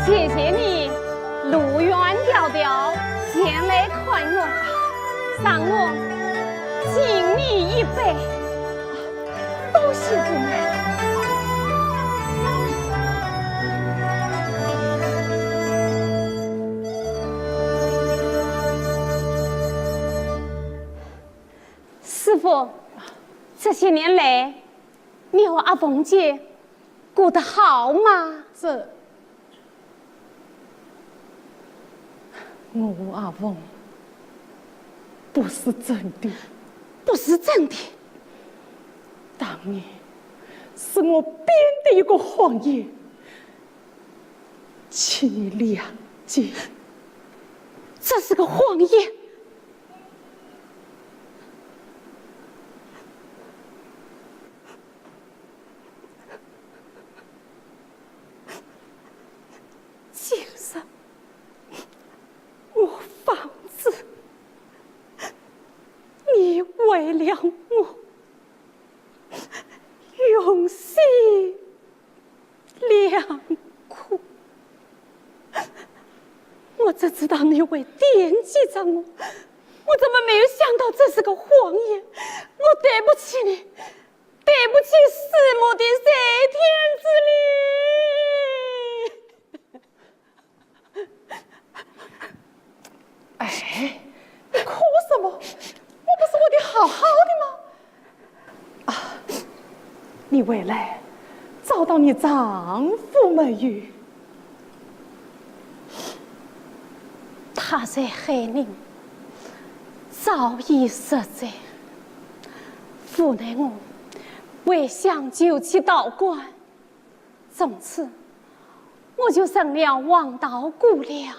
谢谢你 路远迢迢前来看我，让我敬你一杯。多谢不敢。师父，这些年来，你和阿凤姐 过得好吗？这，我和阿凤不是真的。不是真的？当年是我编的一个谎言，请你谅解。这是个谎言？ 就是，只知道你会惦记着我，我怎么没有想到这是个谎言？我对不起你，对不起师母的在天之灵。哎，你哭什么？我不是为你好好的吗？ 啊，你回来找到你丈夫没有？他在海宁早已失踪，无奈我回乡救妻逃官，从此我就成了黄道姑了。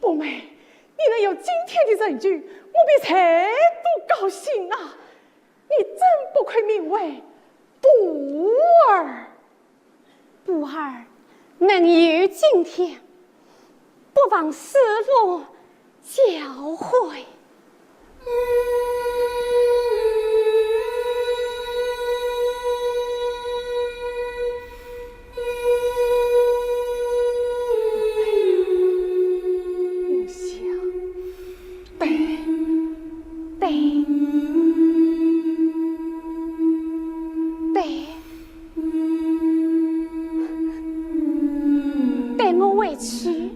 宝妹，你能有今天的成就，我比谁都高兴啊！你真不愧名为不二。不二能有今天，不枉师父教诲。我想，对，对，对，对我委屈。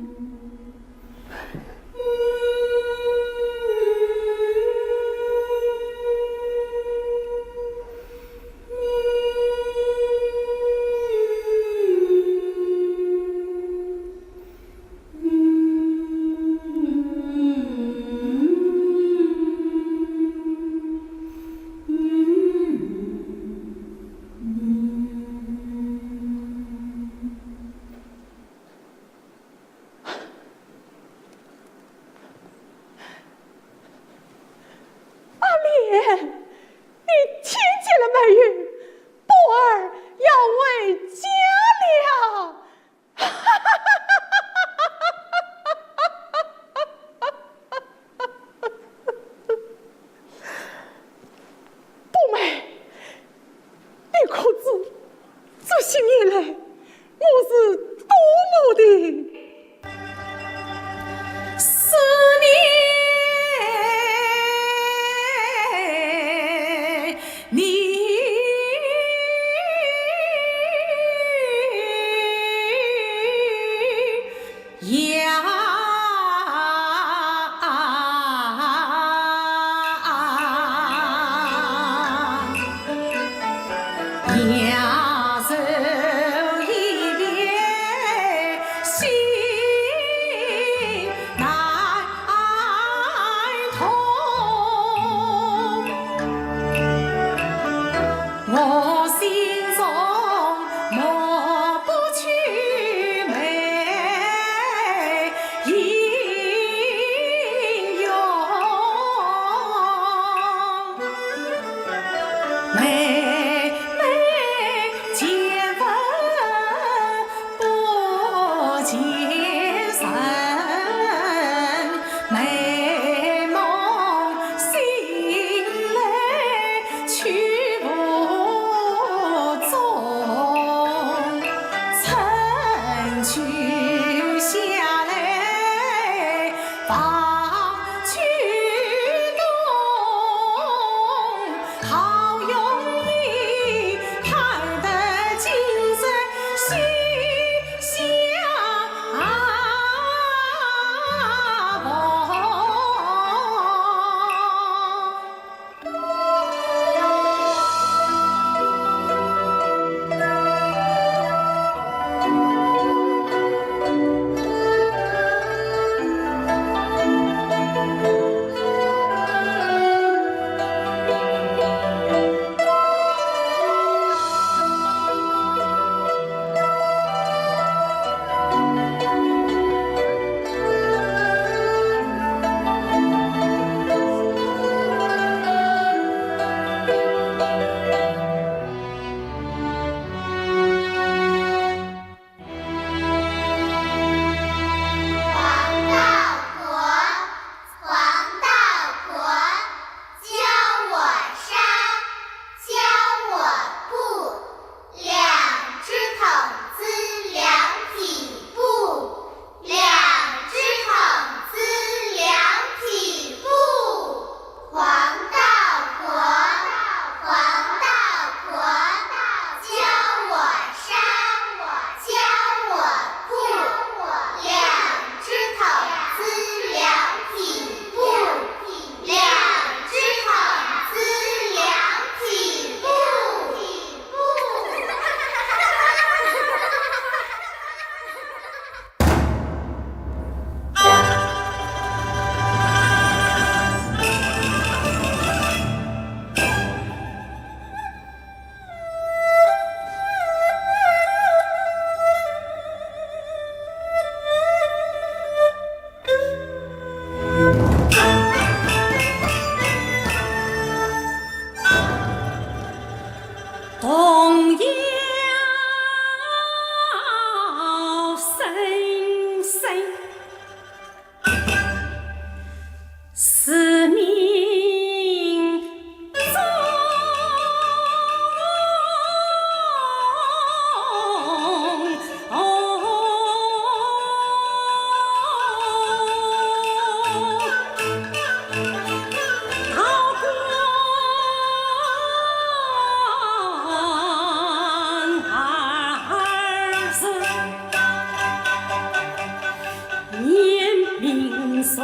是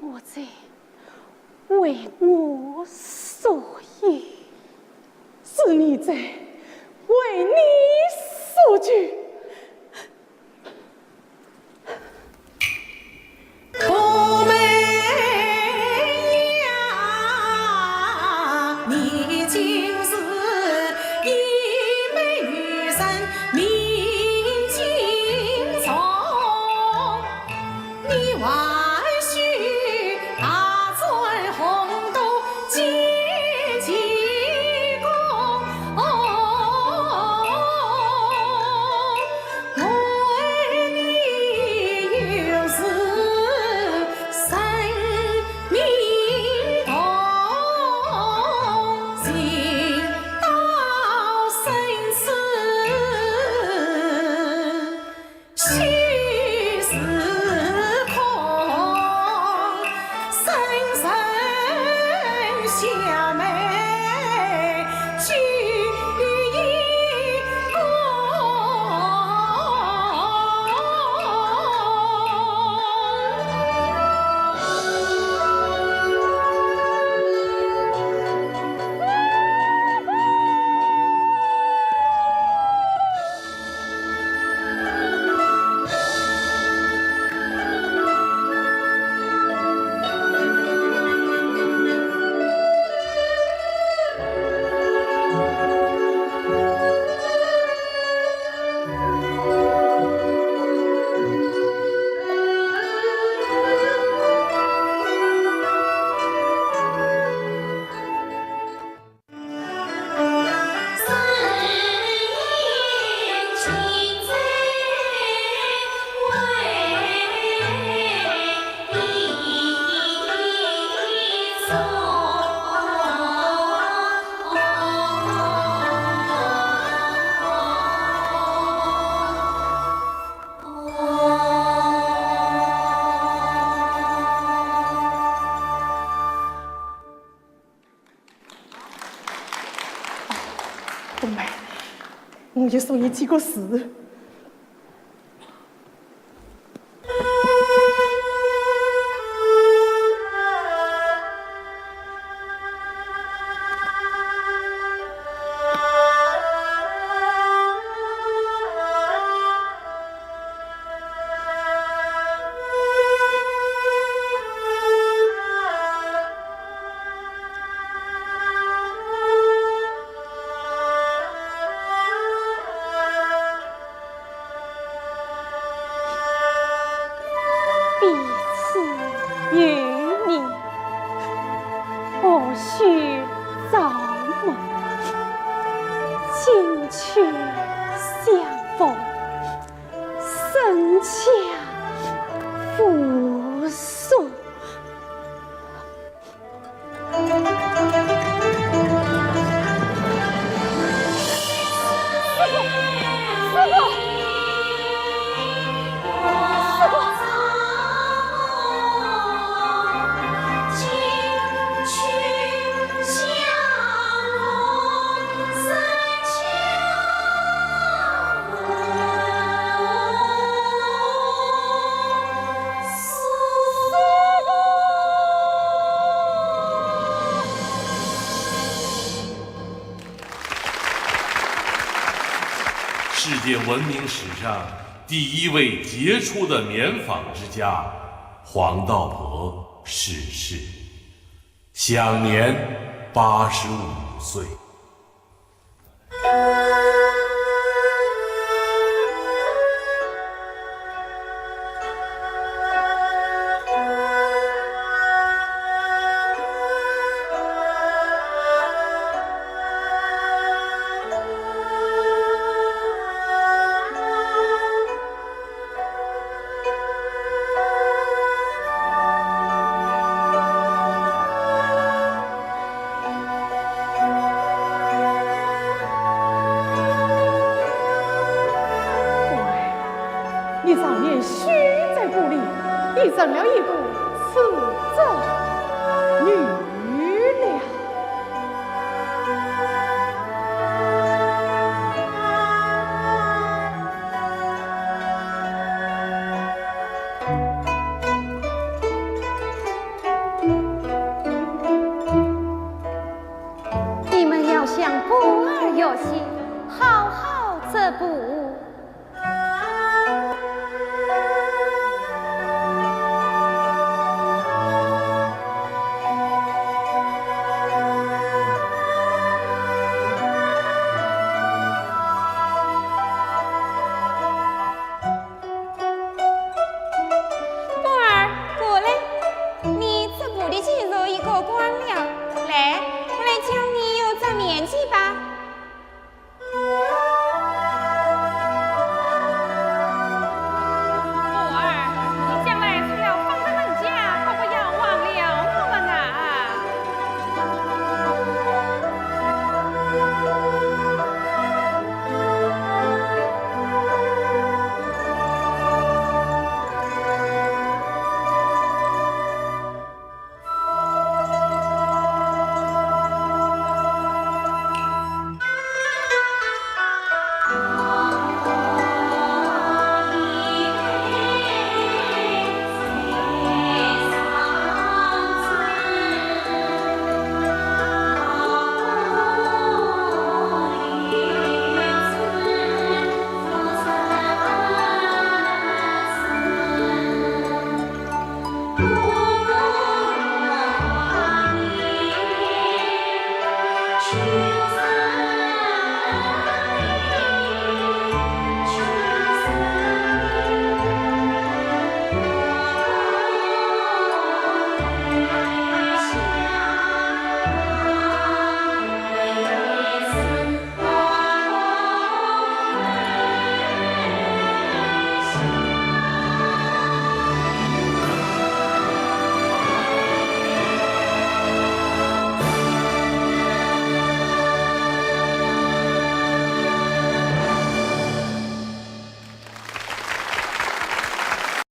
我者，为我所有；是你者，为你所救。冬梅，我就送你几个字。 彼此有你，何须造梦？今秋相逢， 身价无数。师傅，师傅，师傅。 世界闻名史上第一位杰出的棉纺之家黄道婆逝世，享年八十五岁。 你早年许在故里，已成了一个出嫁女了。 你们要想不而又喜，好好织布。 宝儿，过来，你这布的技术已过关了。来，我来教你用这棉技吧。